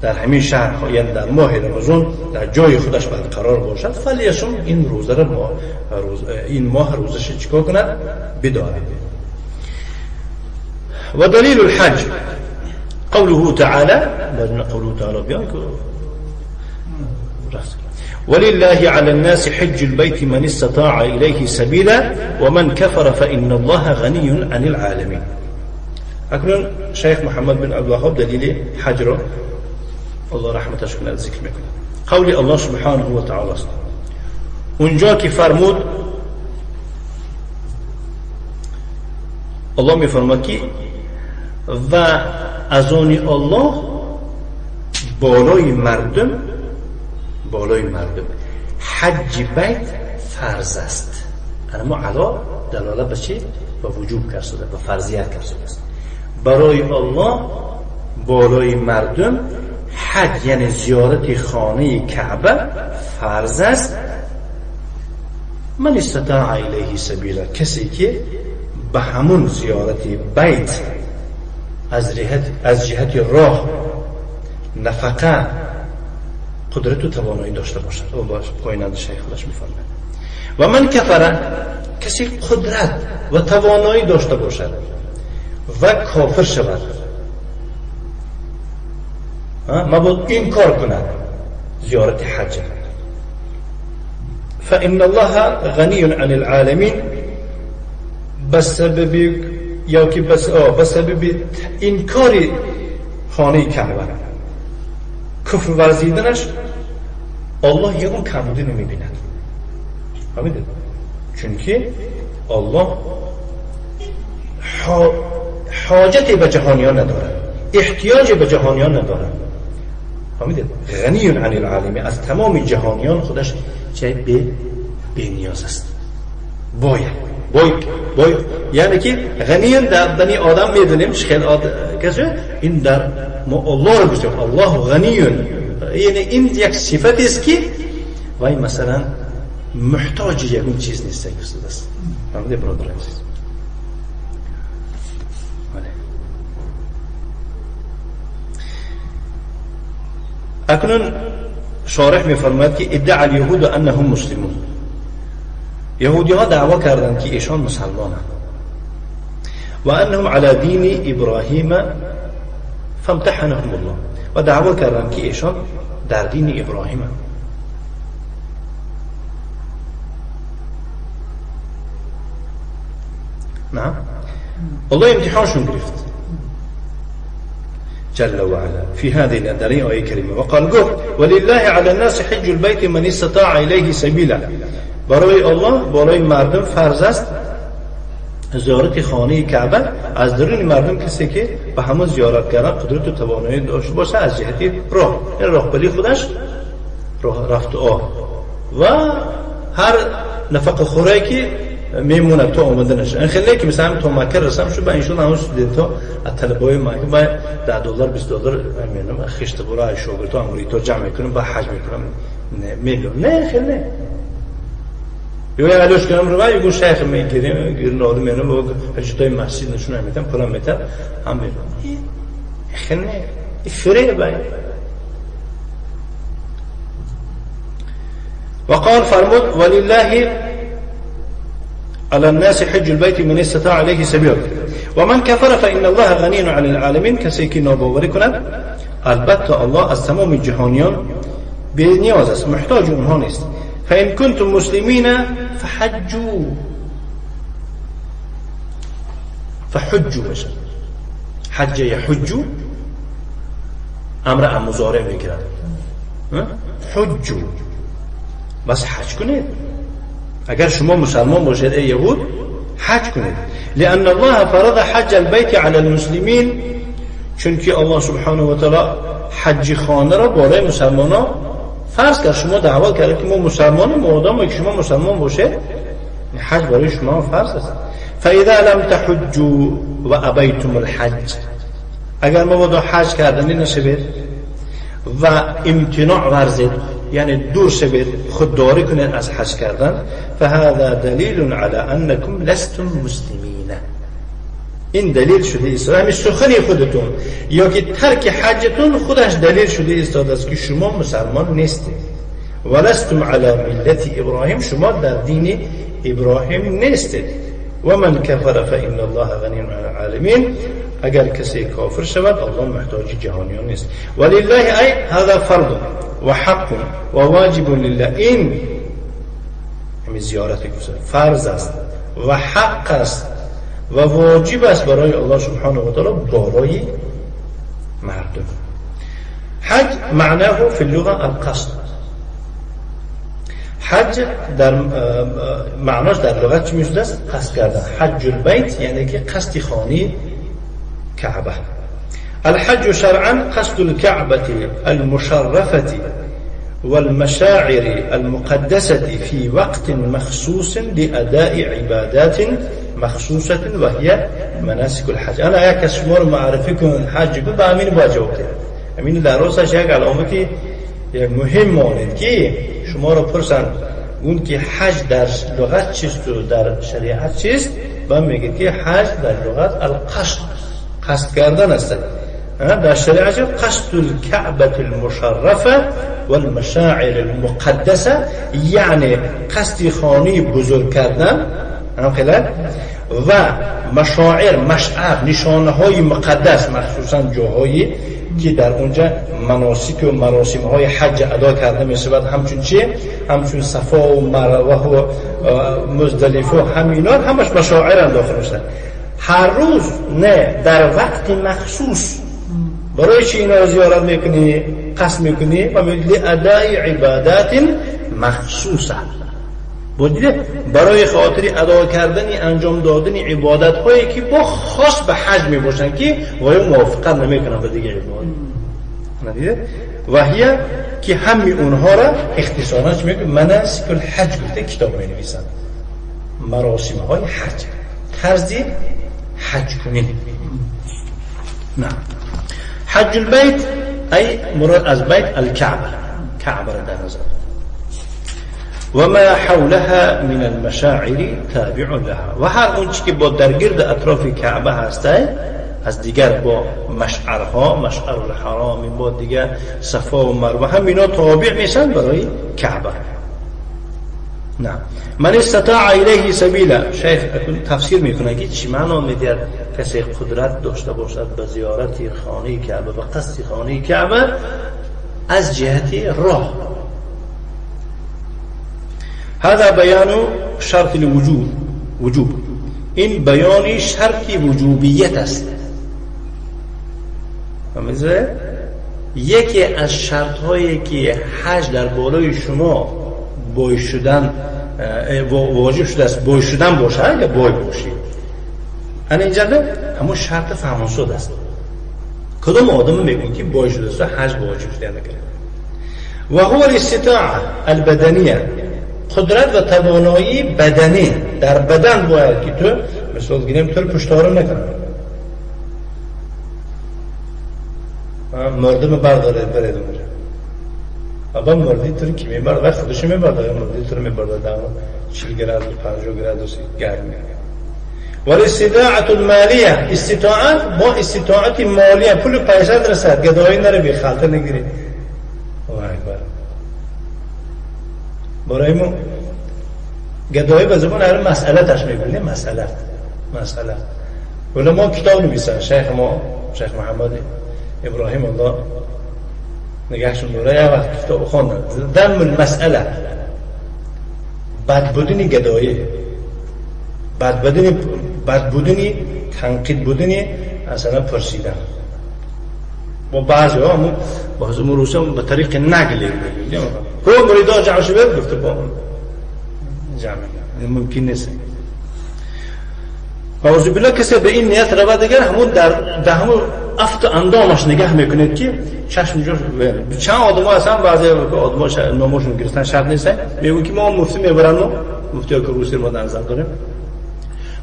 S1: در همین شهر یعنی در ماه رمضان در جای خودش برقرار باشد، فلیصم، این روزه را این ماه روزش چیکار کند؟ بدارد. و دلیل الحج قوله تعالی، قوله تعالی بیان ولله على الناس حج البيت من استطاع إليه سبيلا ومن كفر فإن الله غني عن العالمين. اکنون شیخ محمد بن عبدالوهاب دلیل حج را الله رحمتش کنه ذکر میکنه. قول الله سبحانه و تعالی است اونجا که فرمود، الله میفرماد که و از آن الله بالای مردم، بالای مردم حج بیت فرض است. اما علا دلاله به چی؟ به وجوب کرده، به فرضیت کرده است. برای الله بالای مردم حج یعنی زیارت خانه کعبه فرض است. من استطاع الیه سبیلا، کسی که به همون زیارت بیت از جهت راه نفقه قدرت و توانایی داشته باشد. او باش پایینند شیخ خودش میفرماید. و من کفره، کسی قدرت و توانایی داشته باشد و کافر شود، مباد این کار کند زیارت حج، فإن الله غنی عن العالمین، بسبب یا که بسبب انکار خانه کعبه کفر ورزیدنش الله یکون کمبودی نمیبیند. فهمیدید؟ چونکه الله حاجتی به جهانیان ندارد، احتیاج به جهانیان ندارد. فهمیدید؟ غنی عن العالمین، از تمام جهانیان خودش چه بی نیاز است. باید باید یعنی که غنی در بنی آدم میدونیم خیلی کسی این در ما الله رو گفتیم الله غنی، یعنی این یک صفت است که وای مثلا محتاج یک چیز نیست. است فهمیدید برادر عزیز؟ اکنون شارح میفرماید که ادعا الیهود انهم مسلمون، یهودی ها دعوا کردند که ایشان مسلمانند و انهم علی دین ابراهیم فامتحنهم الله، و دعوا کردند که ایشان در دین ابراهیم. نه، الله امتحانشون گرفت جل وعلا في هذه الآية آية كريمة، وقال گفت ولله على الناس حج البيت من استطاع إليه سبيلا، برای الله بالای مردم فرض است زیارت خانه کعبه، از درون مردم کسی که به همون زیارت کردن قدرت و توانایی داشته باشه از جهت راه، این راهبری خودش راه رفت و آه و هر نفقه خورایی که میمونه تا آمدنش. این خیلی که مثلا تا مکه رسم شد با اینشون همون تا طلبای مکه با $10 $20 میانم خشت برای شاگردها امریکا جمع میکنم با حج میکنم میلیون. نه خیلی نه، یه علاش کنم رو یه شیخ میگیریم گیر آدم میانم و حجتای مسجد نشون میدم پولم میدم هم میرم. خیلی نه، فریب. وقال فرمود ولله على الناس حج البيت من استطاع عليه سبيل و من كفر فإن الله غنی عن العالمین. کسی که ناباوری کند البته الله از تمام جهانیان بی نیاز است، محتاج اونها نیست. فإن کنتم مسلمین فحجوا، فحجوا میشه حج یحجو، امر مضارع میگیرد، حجوا بس حج کنید. اگر شما مسلمان باشید ای یهود حج کنید. لأن الله فرض حج البيت على المسلمین، چون که الله سبحانه و تعالی حج خانه را بالای مسلمان ها فرض کرد. شما دعوا کردید که ما مسلمانیم، مادام که شما مسلمان باشید حج برای شما فرض است. فاذا لم تحجوا و ابیتم الحج، اگر مبادا حج کردنی نشوید و امتناع ورزید، یعنی دور شوید، خودداری کنید از حج کردن، فهذا دلیل على انکم لستم مسلمین. این دلیل شده ایستاده، همین سخن خودتون یا که ترک حجتون خودش دلیل شده ایستاده است که شما مسلمان نیستید. ولستم علی ملت ابراهیم، شما در دین ابراهیم نیستید. و من کفر فإن الله غنی عن العالمین، اگر کسی کافر شود الله محتاج جهانیان نیست. ولله ای هذا فرض و حق و واجب لله، این همین زیارت فرض است و حق است و واجب است برای الله سبحانه و تعالی بالای مردم. حج معناه فی اللغه القصد، حج در معناش در لغت چی میشده است؟ قصد کردن. حج البیت یعنی که قصد خانه کعبه. الحج شرعا قصد الكعبة المشرفة والمشاعر المقدسة في وقت مخصوص لأداء عبادات مخصوصة وهي مناسك الحج. أنا یک از شما رو معرفی کن حج کن، به امین باید جواب ده. امین در راستش یک علامتی یک مهم مانید که شما رو پرسند اون که حج در لغت چیست و در شریعت چیست، و میگه که حج در لغت القصد، قصد کردن است. در شریعت قصد الكعبة المشرفة والمشاعر المقدسة، یعنی قصد خانه بزرگ کردن هم خیلی و مشاعر، مشعر، نشانه های مقدس، مخصوصا جاهایی که در اونجا مناسک و مراسم های حج ادا کرده می شود، همچون چه؟ همچون صفا و مروه و مزدلفه و همینا، همش مشاعر هم داخل میشن. هر روز نه، در وقت مخصوص. برای چی اینا رو زیارت میکنی؟ قصد میکنی؟ و لأدای عبادات مخصوصه. دیده برای خاطر ادا کردن، انجام دادن عبادت هایی که با خاص به حج می باشن که وای موافقت نمیکنن به دیگه عبادت. ندیده؟ و هي که همه اونها را اختصارا چی میگه؟ مناسک الحج گفته کتاب می نویسن. مراسم های حج، طرز حج کنی. نه حج البیت ای مراد از بیت الکعبه، کعبه را در نظر، و ما حولها من المشاعر تابع لها، و هر اون که با در گرد اطراف کعبه هسته از دیگر با مشعرها، مشعر الحرام، با دیگر صفا و مروه، هم اینا تابع میشن برای کعبه. نه من استطاع الیه سبیلا، شیخ تفسیر میکنه که چی معنا میدهد کسی قدرت داشته باشد به زیارت خانه کعبه، به قصد خانه کعبه از جهت راه. هذا بیان شرط الوجوب، وجوب، این بیان شرط وجوبیت است. فهمیده؟ یکی از شرط هایی که حج در بالای شما بای شدن واجب شده است، بای شدن باشه، اگه بای باشی. انا اینجا همون شرط فهمان شده است. کدام آدم میگن که بای شده است حج واجب شده نکنه. و هو الاستطاعه البدنیه، قدرت و توانایی بدنی در بدن باید که تو مثال گیریم تو پشتارم نکنه، مردم برداره برید اونجا، ابا مردی تو کی میبرد؟ وقت خودش میبرد، مردی تو میبرد در 40 گراد 50 گراد گرم. ولی استطاعت المالیه، استطاعت با استطاعت مالیه، پول پیسه درسد، گدایی نره، بی خلطه نگیری. الله اکبر. برای ما گدایی به زبان هر مسئله تش میگونه، مسئله مسئله. ولی ما کتاب نویسن، شیخ ما شیخ محمد ابراهیم الله نگهشون داره، یه وقت کتاب خواندن ذم المسئله، بد بودنی گدایی، بد بودنی تنقید بودنی اصلا پرسیدن. با بعضی ها همون با روسی هم به طریق نقل میگیم، خب مریدا جمع شده گفته با جمع ممکن نیست. اعوذ بالله کسی به این نیت رود دیگر همون در همون افت اندامش نگه میکنید که چشم جور چند آدم ها هستن، بعضی آدم ها نامشون گرفتن شرط نیست، میگن که ما مفتی میبرن، ما مفتی ها که روسی ما در نظر داریم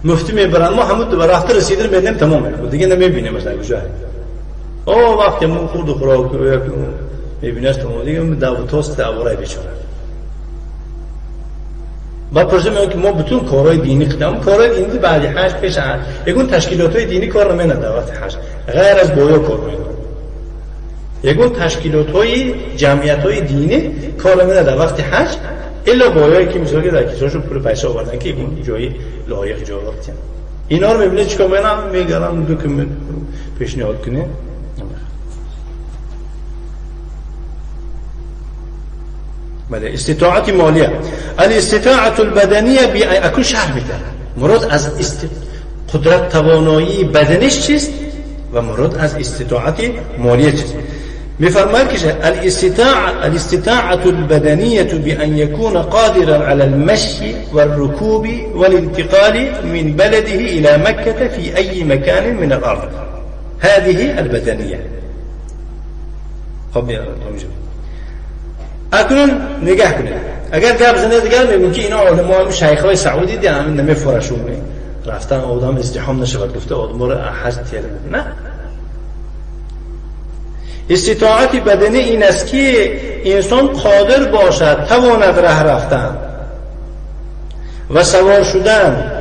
S1: مفتی میبرن، ما همون دو رفته رسیدن میدیم تمام دیگه نمیبینیم مثلا کجا. او وقتی ما خورد و خوراک میبینه تمام دیگه دعوت توست دعوای بیچاره. با پرسه میگم که ما بتون کارهای دینی قدم کارهای دینی بعد حج پیش حج یکون تشکیلات‌های دینی کار نمی‌کنه دعوت حج غیر از بایا کار می‌کنه، یکون تشکیلات‌های جمعیت‌های دینی کار نمی‌کنه در وقت حج الا بایایی که مثلا در کیسه‌شون پول پیسه آوردن که اون جایی لایق جواب بدن. اینا رو می‌بینه چیکار می‌کنن، میگن دو که پیشنهاد کنه. بله استطاعت مالیه، الاستطاعت البدنیه بی اکو شرح میده. مراد از قدرت توانایی بدنش چیست و مراد از استطاعت مالیه چیست. میفرماید که الاستطاعة البدنية بأن يكون قادرا على المشي والركوب والانتقال من بلده إلى مكة في أي مكان من الأرض، هذه البدنية. خب اکنون نگاه کنید، اگر گپ زنه دیگر میگم که اینا علما هم شیخ های سعودی دی همین نمیفرشون رفتن آدم ازدحام نشود گفته آدم رو حج تیر. نه، استطاعت بدنی این است که انسان قادر باشد، تواند ره رفتن و سوار شدن،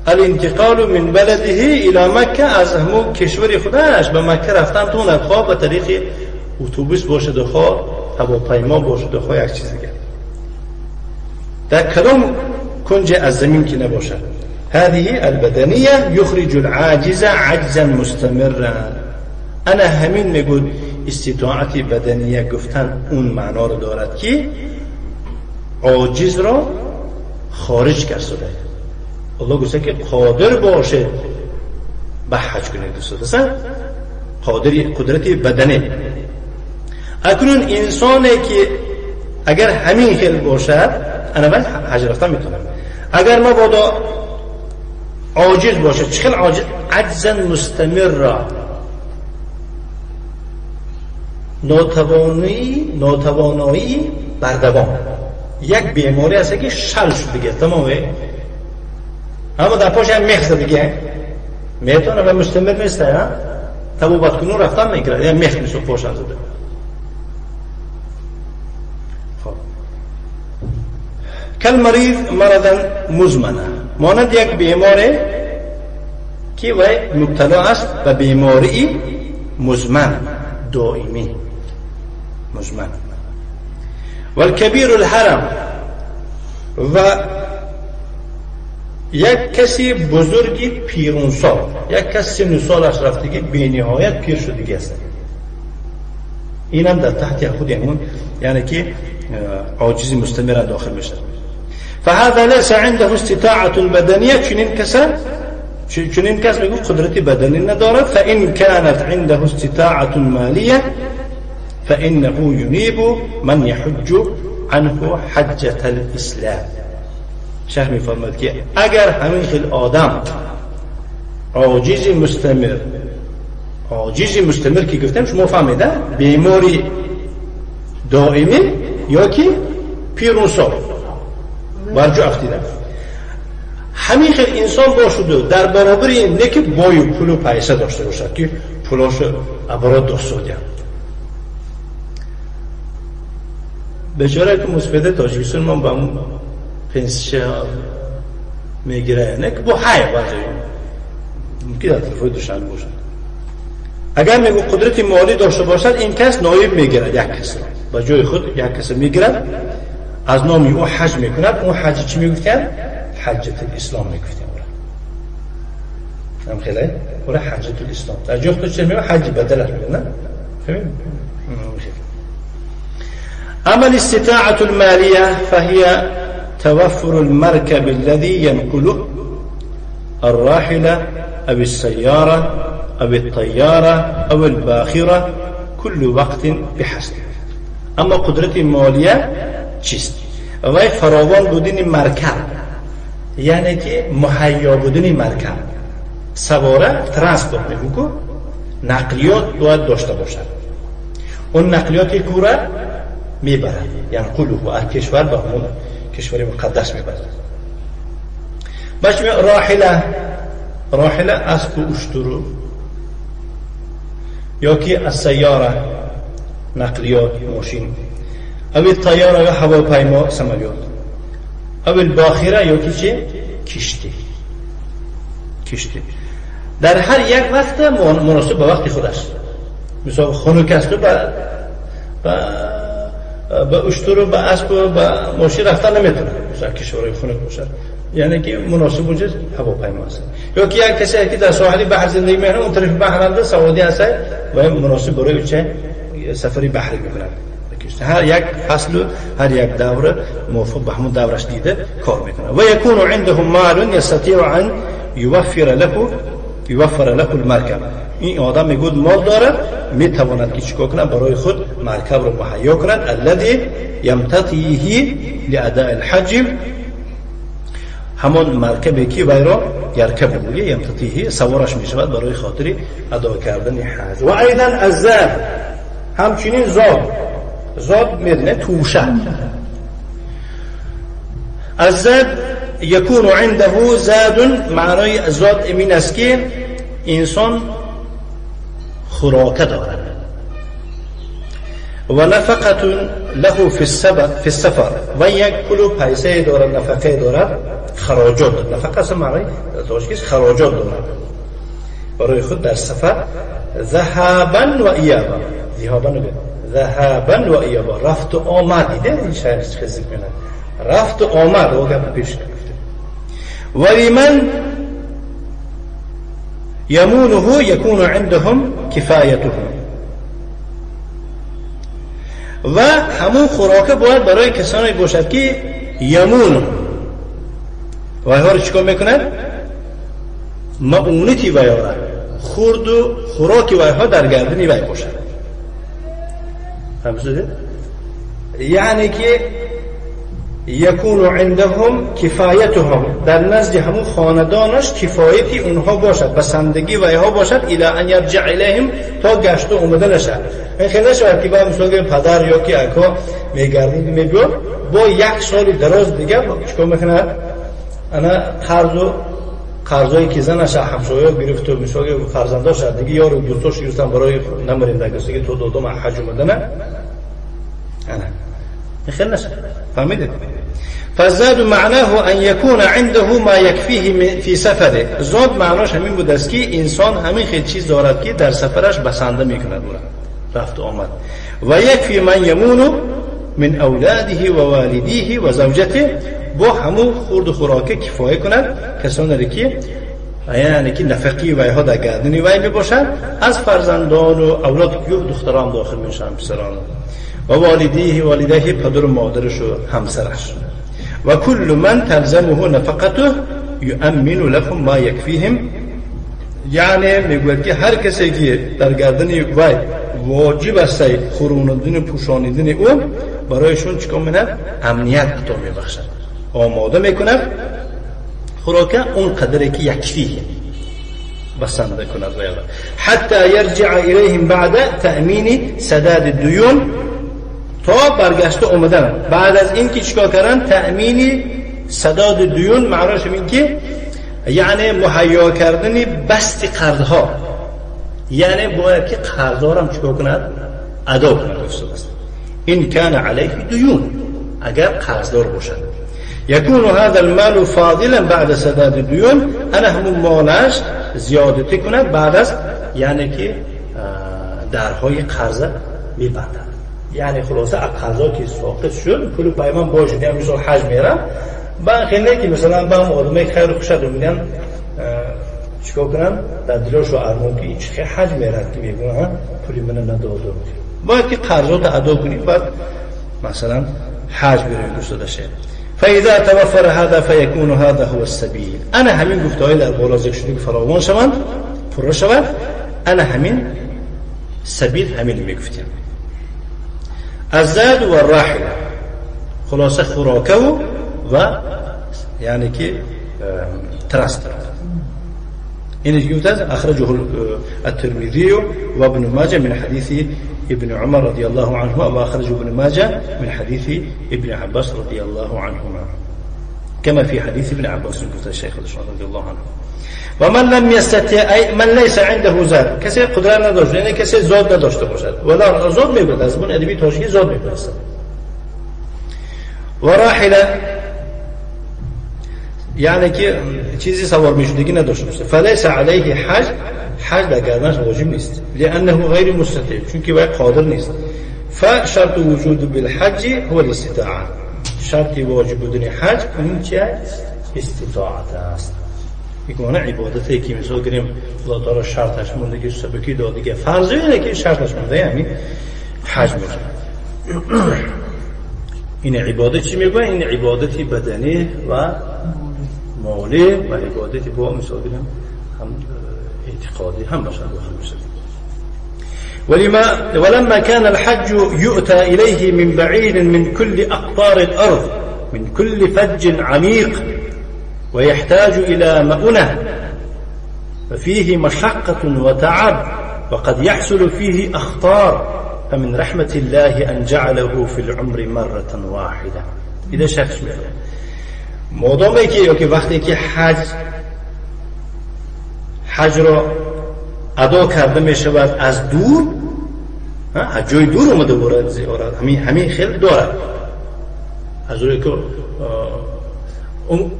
S1: الانتقال من بلده الى مکه، از همون کشور خودش به مکه رفتن تواند، خواه به طریق اتوبوس باشد و خواه هواپیما باشد و خواه یک چیز دیگر، در کدام کنج از زمین که نباشد. هذه البدنیه یخرج العاجز عجزا مستمرا. انا همین میگود استطاعت بدنیه گفتن اون معنا رو دارد که عاجز را خارج کرده. الله گفته که قادر باشه به حج کنه، دوست قادر قدرت بدنی. اکنون انسانی که اگر همین خیل باشد، انا من حج رفتن میتونم، اگر مبادا عاجز باشه، چه خیل عاجز؟ عجزا مستمر، ناتوانایی بردوام، یک بیماری هست که شل شد دیگه تمامه، اما در پاش هم میخزه دیگه، میتونه و مستمر نیست، تبابت کنون رفتن میکرد، یعنی میخ میشه پاش هم زده. خب کالمریض مرضا مزمنه، مانند یک بیماری که وی مبتلا است به بیماری مزمن دائمی مزمن. والکبیر الهرم، و یک کسی بزرگی پیرونسال، یک کسی سن سالش رفتگی بی نهایت پیر شدگی است، اینم در تحت خود همون یعنی که عاجزی مستمر داخل میشه. فهذا ليس عنده استطاعة بدنية، چنین کس میگه قدرت بدنی ندارد. فإن كانت عنده استطاعة مالية فإنه ينيب من يحج عنه حجة الإسلام. شیخ میفرماید که اگر همین خیل آدم عاجز مستمر، عاجز مستمر که گفتم شما فهمیده، بیماری دائمی یا که پیرونسال برجا افتیده، همین خیل انسان باشد در برابر این نه که بای پول و پیسه داشته باشد که پولاش عبارات داشته باشد. بیچاره که مسفده تاجیکستان من با همون پنسیه میگیره، نه که با های بعضی ممکن در طرفای دوشنبه باشد. اگر میگو قدرت مالی داشته باشد، این کس نایب میگیرد، یک کس را با جای خود یک کس میگیرد. از نام او حج میکند، اون حج چی میگفتن؟ حجة الاسلام میگفتن. هم خیلی او حجة الاسلام در جای خود چه میگه؟ حج بدل است، نه؟ فهمید؟ اما الاستطاعة المالية فهي توفر المركب الذي ينقله، الراحلة أو السيارة أو الطيارة أو الباخرة، كل وقت بحسب. اما قدرت مالیه چیست؟ وی فراوان بودن مرکب، یعنی که مهیا بودن مرکب، سواره، ترانسپورت میگو، نقلیات باید داشته باشد. اون نقلیات کوره میبرد، ینقله، از کشور به همون کشور مقدس میبرد. باش راحله، راحله اسب و اشترو، یا که السیاره نقلیات ماشین، او الطیاره یا هواپیما سمالیات، او الباخره یا که چه؟ کشتی. کشتی در هر یک وقت مناسب به وقت خودش. مثلا خنک است، به اشتر و به اسب و به ماشین رفتن نمیتونه، مثلا کشورهای خنک باشد، یعنی که مناسب وجود هواپیما است. یا که یک کسی که در ساحل بحر زندگی میکنه، اون طرف بحر هم سوادی هست و مناسب برای چه سفری بحری میکنه. هر یک فصل و هر یک دوره موافق به همون دورش دیده کار میکنه. و یکون عنده مال یستطیع ان یوفر له المرکب. این آدم میگود مال داره، میتواند که چیکار کنه؟ برای خود مرکب رو مهیا کند. الذي یمتطیه لاداء الحج، همان مرکبی که وی را یرکب، یمتطیه، سوارش میشود برای خاطر ادا کردن حج. و ایضا الزاد، همچنین زاد. زاد میدونه؟ توشه. الزاد، يكون عنده زاد، معنای زاد این است که انسان خوراکه دارد و نفقة له في السفر، و یک پول و پیسه دارد، نفقه دارد، خراجات دارد. نفقه اصلا معنای تاجیکیش خراجات دارد برای خود در سفر. ذهابا و ایابا، ذهابا و ذهابا و ایابا، رفت و آمد. دیده این شاعر چه ذکر میکنه؟ رفت و آمد و گپ پیش گفته. ولمن يمونه يكون عندهم كفايتهم، و همون خوراکه باید برای کسانی باشد که یمون و ها رو چیکار میکنند؟ معونتی ویاره، خورد و خوراکی ویها در گردنی وی باشد. فهمید؟ یعنی که یکون عندهم کفایتهم، در نزد همون خاندانش کفایتی اونها باشد، بسندگی ویها باشد. الى ان یرجع الیهم، تا گشت و اومده نشد. این خیلی نشود که با مثلا پدر یا که اکا میگردید میبیاد، با یک سال دراز دیگه چیکار میکنه؟ انا قرض و قرضایی که زنش همسایه گرفت و مثلا فرزنداش دیگه یارو دوستاش گرفتن، برای نمرین دیگه تو دادم حج اومدنه. انا خیلی نشد. فهمیدید؟ فالزاد معناه ان يكون عنده ما يكفيه في سفره. زاد معناش همین بود است که انسان همین خیلی چیز دارد که در سفرش بسنده میکند رفت آمد. و یکفی من یمون من اولاده و والدیه و زوجته، با همون خورد و خوراکه کفایه کند کسانی که یعنی که نفقی ویها در گردنی وی می باشند، از فرزندان و اولاد که دختران داخل میشن، پسران، و والدیه، والدیه پدر و مادرش و همسرش، و کل من تلزمه نفقته یؤمن لهم ما یکفیهم. یعنی میگوید که هر کسی که در گردن وی واجب است خوروندن و پوشانیدن او، برایشون چیکار میکند؟ امنیت عطا میبخشد، آماده میکند خوراکه اون قدری که یکفیه، بسنده کند و حتی یرجع الیهم بعد تأمین سداد الدیون، تا برگشته اومدن بعد از اینکه چیکار کردن؟ تأمین سداد دیون، معناش این که یعنی مهیا کردن بست قرضها، یعنی باید که قرضها هم چیکار کند؟ ادا کند. این کان علیه دیون، اگر قرضدار باشد. يكون هذا المال فاضلا بعد سداد الديون، انا همون مالش زیادتی کند بعد از یعنی که درهای قرض میبندد. Яъне хулоса, қарзо ки соқит шуд, пулу паймон бошад, я мисол ҳаҷ мерам, ба хеле ки масалан ба одамои хайру хушад мебинанд, чикор кунанд? Дар дилошо армон ки чӣ ҳаҷ мерад, ки мегӯянд, пули мана надоду. Бояд ки қарзота адо кунӣ, баъд масалан ҳаҷ биравӣ, дӯстода шед. فإذا توفر هذا فيكون هذا هو السبيل. Ана ҳамин гуфтаҳои дар боло зикр шуда ки фаровон шаванд, пурра шавад, ана ҳамин сабил, ҳамин мегуфтем. الزاد والراحلة, хулоса, хӯрокаву ва яъне ки транспорт. Ин гуфтааст: أخرجه الترمذي وابن ماجه من حديث ابن عمر رضي الله عنه، وأخرجه ابن ماجه من حديث ابن عباس رضي الله عنهما، كما في حديث ابن عباس. قلت الشيخ رضي الله عنه: ومن لم يستطع، أي من ليس عنده زاد, کسی قدرت نداشت، یعنی کسی زاد نداشته باشد. ولا زاد میگوید، از زبان ادبی تاجیکی زاد میگوید. و راحله, یعنی که چیزی سوار میشدگی نداشته باشه. فليس عليه حج, حج در گردنش واجب نیست. لأنه غیر مستطیع, چون که باید قادر نیست. فشرط وجود بالحج هو الاستطاعه. شرط واجب بودن حج این چه؟ استطاعت است. میگه عبادتی که مثال گیریم خدا تعالی شرطش مونده که سبکی داده که فرض اینه که شرطش مونده، یعنی حج میشه. این عبادت چی میگه؟ این عبادتی بدنی و مالی و عبادتی با مثال گیریم هم اعتقادی هم باشد داخل میشه. ولما كان الحج يؤتى إليه من بعيد، من كل أقطار الأرض، من كل فج عميق، ويحتاج إلى مؤنة، ففيه مشقة وتعب، وقد يحصل فيه أخطار، فمن رحمة الله أن جعله في العمر مرة واحدة. إذا شخص میفرماید مادامی که یا که وقتی که حج را ادا کرده می شود از دور، از جای دور اومده وارد زیارت، همین خیلی دارد. از روی که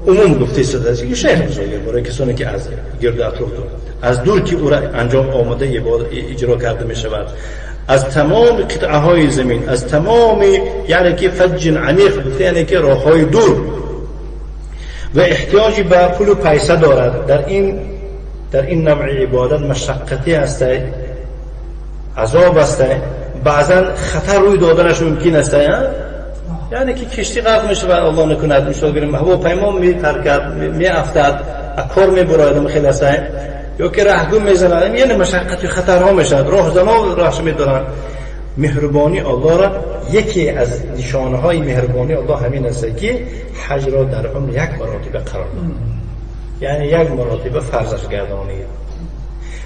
S1: عموم گفته شده است که شیخ بزرگه برای کسانی که از گرد اطراف از دور که او را انجام آمده اجرا کرده می شود، از تمام قطعه های زمین، از تمام یعنی که فج عمیق گفته، یعنی که راه های دور، و احتیاجی به پول و پیسه دارد. در این نوع عبادت مشقتی است، عذاب است، بعضا خطر روی دادنش ممکن است، یعنی که کشتی غرق میشه و الله نکند، مثال گیریم هواپیما میترکد، میافتد، کار میبراید، خیلی است، یا که رهگم میزند، یعنی مشقت و خطرها میشد، راهزنا راهش میدارن. مهربانی الله را، یکی از نشانه های مهربانی الله همین است که حج را در عمر یک مراتبه قرار داد، یعنی یک مراتبه فرضش گردانید.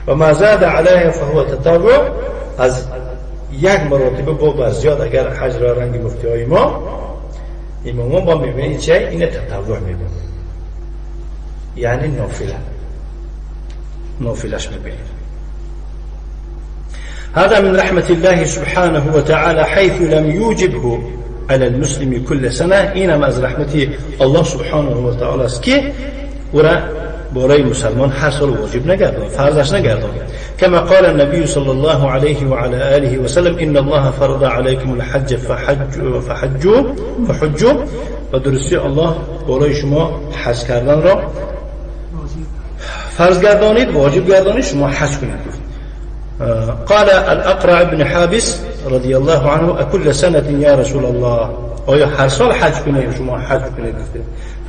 S1: و ما زاد علیه فهو تطوع. از یک مراتبه با بر زیاد اگر حج را رنگ مفتی های ما امامان با میبینید چه؟ این تطوع میبینید، یعنی نافله، نافلش میبینید. هذا من رحمة الله سبحانه وتعالى حيث لم يوجبه على المسلم كل سنة. اینم از رحمت الله سبحانه وتعالى است که او را برای مسلمان هر سال واجب نگردان، فرضش نگردان. كما قال النبي صلى الله عليه وعلى آله وسلم: إن الله فرض عليكم الحج فحجوا فحجوا فحجوا. و درستی الله برای شما حج کردن را فرض گردانید، واجب گردانید، شما حج کنید. قال الأقرع بن حابس رضي الله عنه: أكل سنة يا رسول الله؟ آیا هر سال حج کنید؟ شما حج کنید.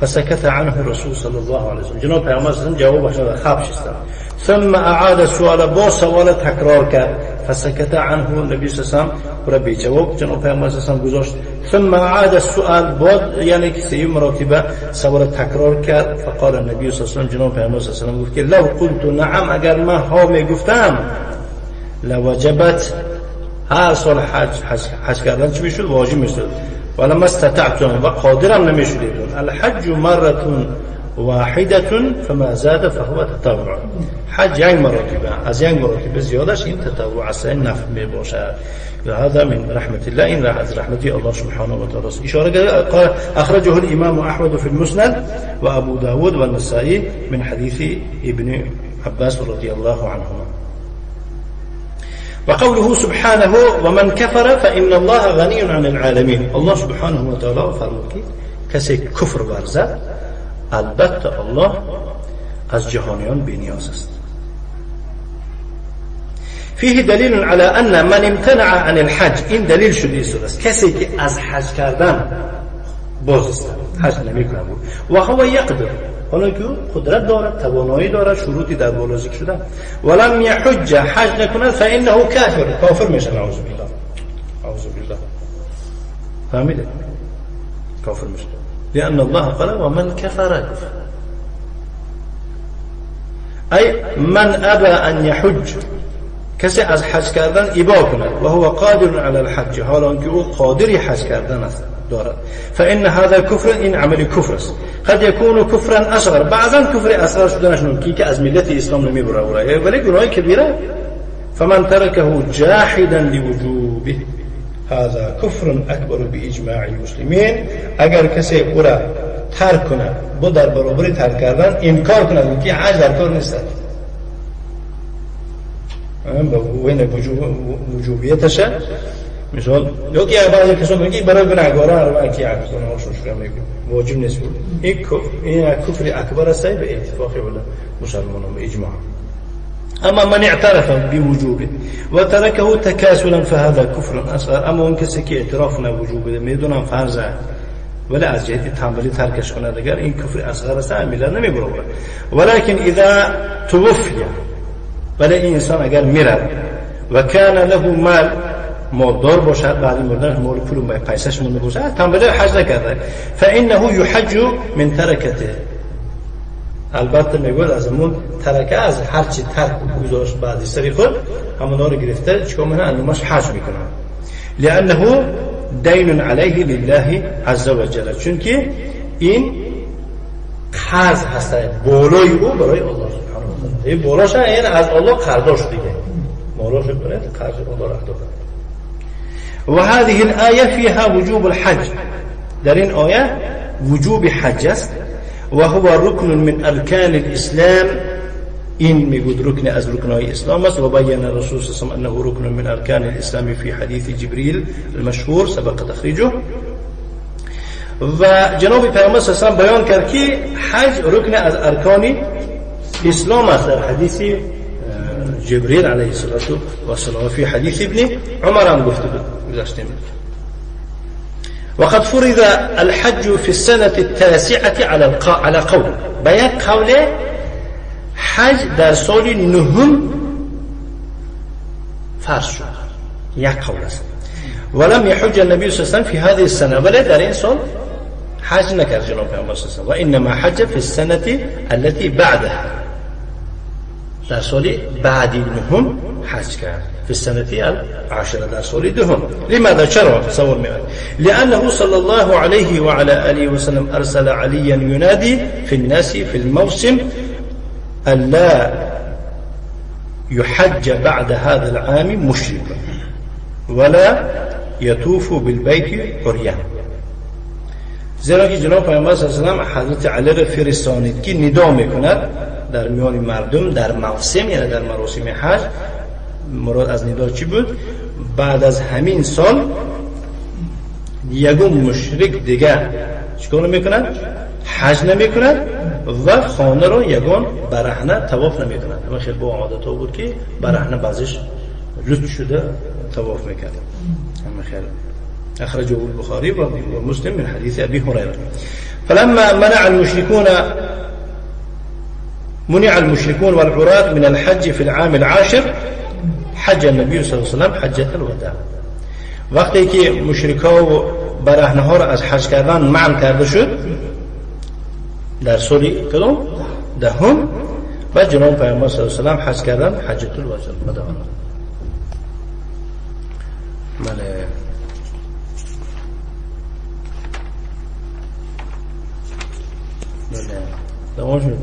S1: فسكت عنه الرسول صلى الله عليه وسلم. جناب پیامبر صلی جواب نداد، خپ شستن. ثم اعاد السؤال, با سوال تکرار کرد. فسكت عنه النبي صلی الله علیه و را بی جواب جناب پیامبر صلی الله گذاشت. ثم اعاد السؤال, بعد یعنی که سه مراتبه سوال تکرار کرد. فقال النبي صلی الله علیه و جناب پیامبر صلی الله علیه و گفت که لو قلت نعم, اگر من ها میگفتم، لوجبت, هر سال حج کردن چی میشد؟ واجب میشد. ولما استطعتم, و قادرم نمیشدید. الحج مرة واحدة فما زاد فهو تطوع. حج یک مراتبه، از یک مراتبه زیادش این تطوع است، نفل می باشد. هذا من رحمة الله, این از رحمت الله سبحانه وتعالى. اشاره قال: اخرجه الامام احمد في المسند وابو داود والنسائي من حديث ابن عباس رضي الله عنهما. وقوله سبحانه ومن كفر فإن الله غني عن العالمين. الله سبحانه وتعالى فرمود که کسی کفر ورزد البته الله از جهانیان بی‌نیاز است. فیه دلیل على ان من امتنع عن الحج. این دلیل شده است کسی که از حج کردن باز است، حج نمی‌کند و هو یقدر، حالا که قدرت دارد، توانایی دارد، شروطی در بالا ذکر شده، ولم یحج، حج نکند، فانه کافر، کافر میشه. نعوذ بالله، اعوذ بالله. فهمیده؟ کافر میشه. لأن الله قال ومن كفر، ای من ابى ان يحج، کسی از حج کردن ابا کند و هو قادر على الحج، حالا که او قادری حج کردن است دارد، فإن هذا كفر، این عمل کفر است. قد يكون كفرا اصغر، بعضا کفر اصغر شدنش ممکن که از ملت اسلام نمیبره، ولی گناه کبیره. فمن تركه جاحدا لوجوبه هذا كفر اکبر باجماع المسلمین. اگر کسی او را ترک کند، با در برابر ترک کردن انکار کند که حج در کار نیست، وجوبیتش مثال یا که بعضی کسان میگن برای گناهکاران رو که گناهاشون شروع میکنه واجب نیست. این کفر اکبر است به اتفاق مسلمانان به اجماع. اما من اعترف بوجوبه و تركه تكاسلا فهذا كفر اصغر. اما اون کسی که اعتراف نه وجوبه، میدونم فرض، ولی از جهت تنبلی ترکش کنه دیگر، این کفر اصغر است، ملت نمیبره. ولكن اذا توفي، ولی این انسان اگر میرد و کان له مال، مالدار باشد، بعد مردن مال پول و پیسش مونده باشد، تنبلی حج نکرده، فانه يحج من ترکته. البته میگوید از اون ترکه، از هر چی ترک گذاشت بعدی سری خود، همونا رو گرفته چیکار میکنه؟ انجامش حج میکنه. لانه دین علیه لله عز وجل، چون که این قرض هست بالای او برای الله سبحانه و تعالی. این بالاش یعنی از الله قرض دیگه، مالاش برای قرض الله را ادا. و هذه الآیه فيها وجوب الحج، در این آیه وجوب حج است. و هو رکن من ارکان الاسلام، این میگود رکن از رکنهای اسلام است. و بیان رسول صلی الله علیه و انه رکن من ارکان الاسلام فی حدیث جبریل المشهور سبق تخریجه. و جناب پیامبر صلی الله علیه و بیان کرد که حج رکن از ارکان اسلام است در حدیث جبریل علیه الصلاة والسلام. فی حدیث ابن عمر هم گفته بود گذشتیم. وقد فرض الحج في السنة التاسعة على قول، به یک قول حج در سال نهم فرض شد، یک قول است. ولم يحج النبي صلى الله عليه وسلم في هذه السنة، ولی در این سال حج نکرد جناب پیامبر صلی الله علیه و انما حج في السنة التي بعدها، در سال بعدی نهم حج کرد، في السنة العاشرة در سال دهم. لماذا؟ چرا تصور میاد؟ لأنه صلى الله عليه وعلى آله وسلم أرسل عليا ينادي في الناس في الموسم ألا يحج بعد هذا العام مشرك ولا يطوف بالبيت عريان. زیرا که جناب پیامبر صلی الله علیه و سلم حضرت علی را فرستانید که ندا میکند در میان مردم در موسم، یعنی در مراسم حج. مراد از ندا چی بود؟ بعد از همین سال یگون مشرک دیگر چیکار نمیکند؟ حج نمیکند و خانه را یگان برهنه طواف نمیکند. اما خیلی با عادت ها بود که برهنه بعضیش لطف شده طواف میکرد. اما خیلی اخرجه البخاری و مسلم من حدیث ابی هریره. فلما منع المشركون والعراة من الحج في العام العاشر حج النبي صلى الله عليه وسلم حجة الوداع. وقتی که مشرکا و برهنه ها را از حج کردن منع کرده شد در سال کدام دهم، و جناب پیامبر صلی الله علیه و سلم حج کردن حجة الوداع. بله. بله. تمام شد.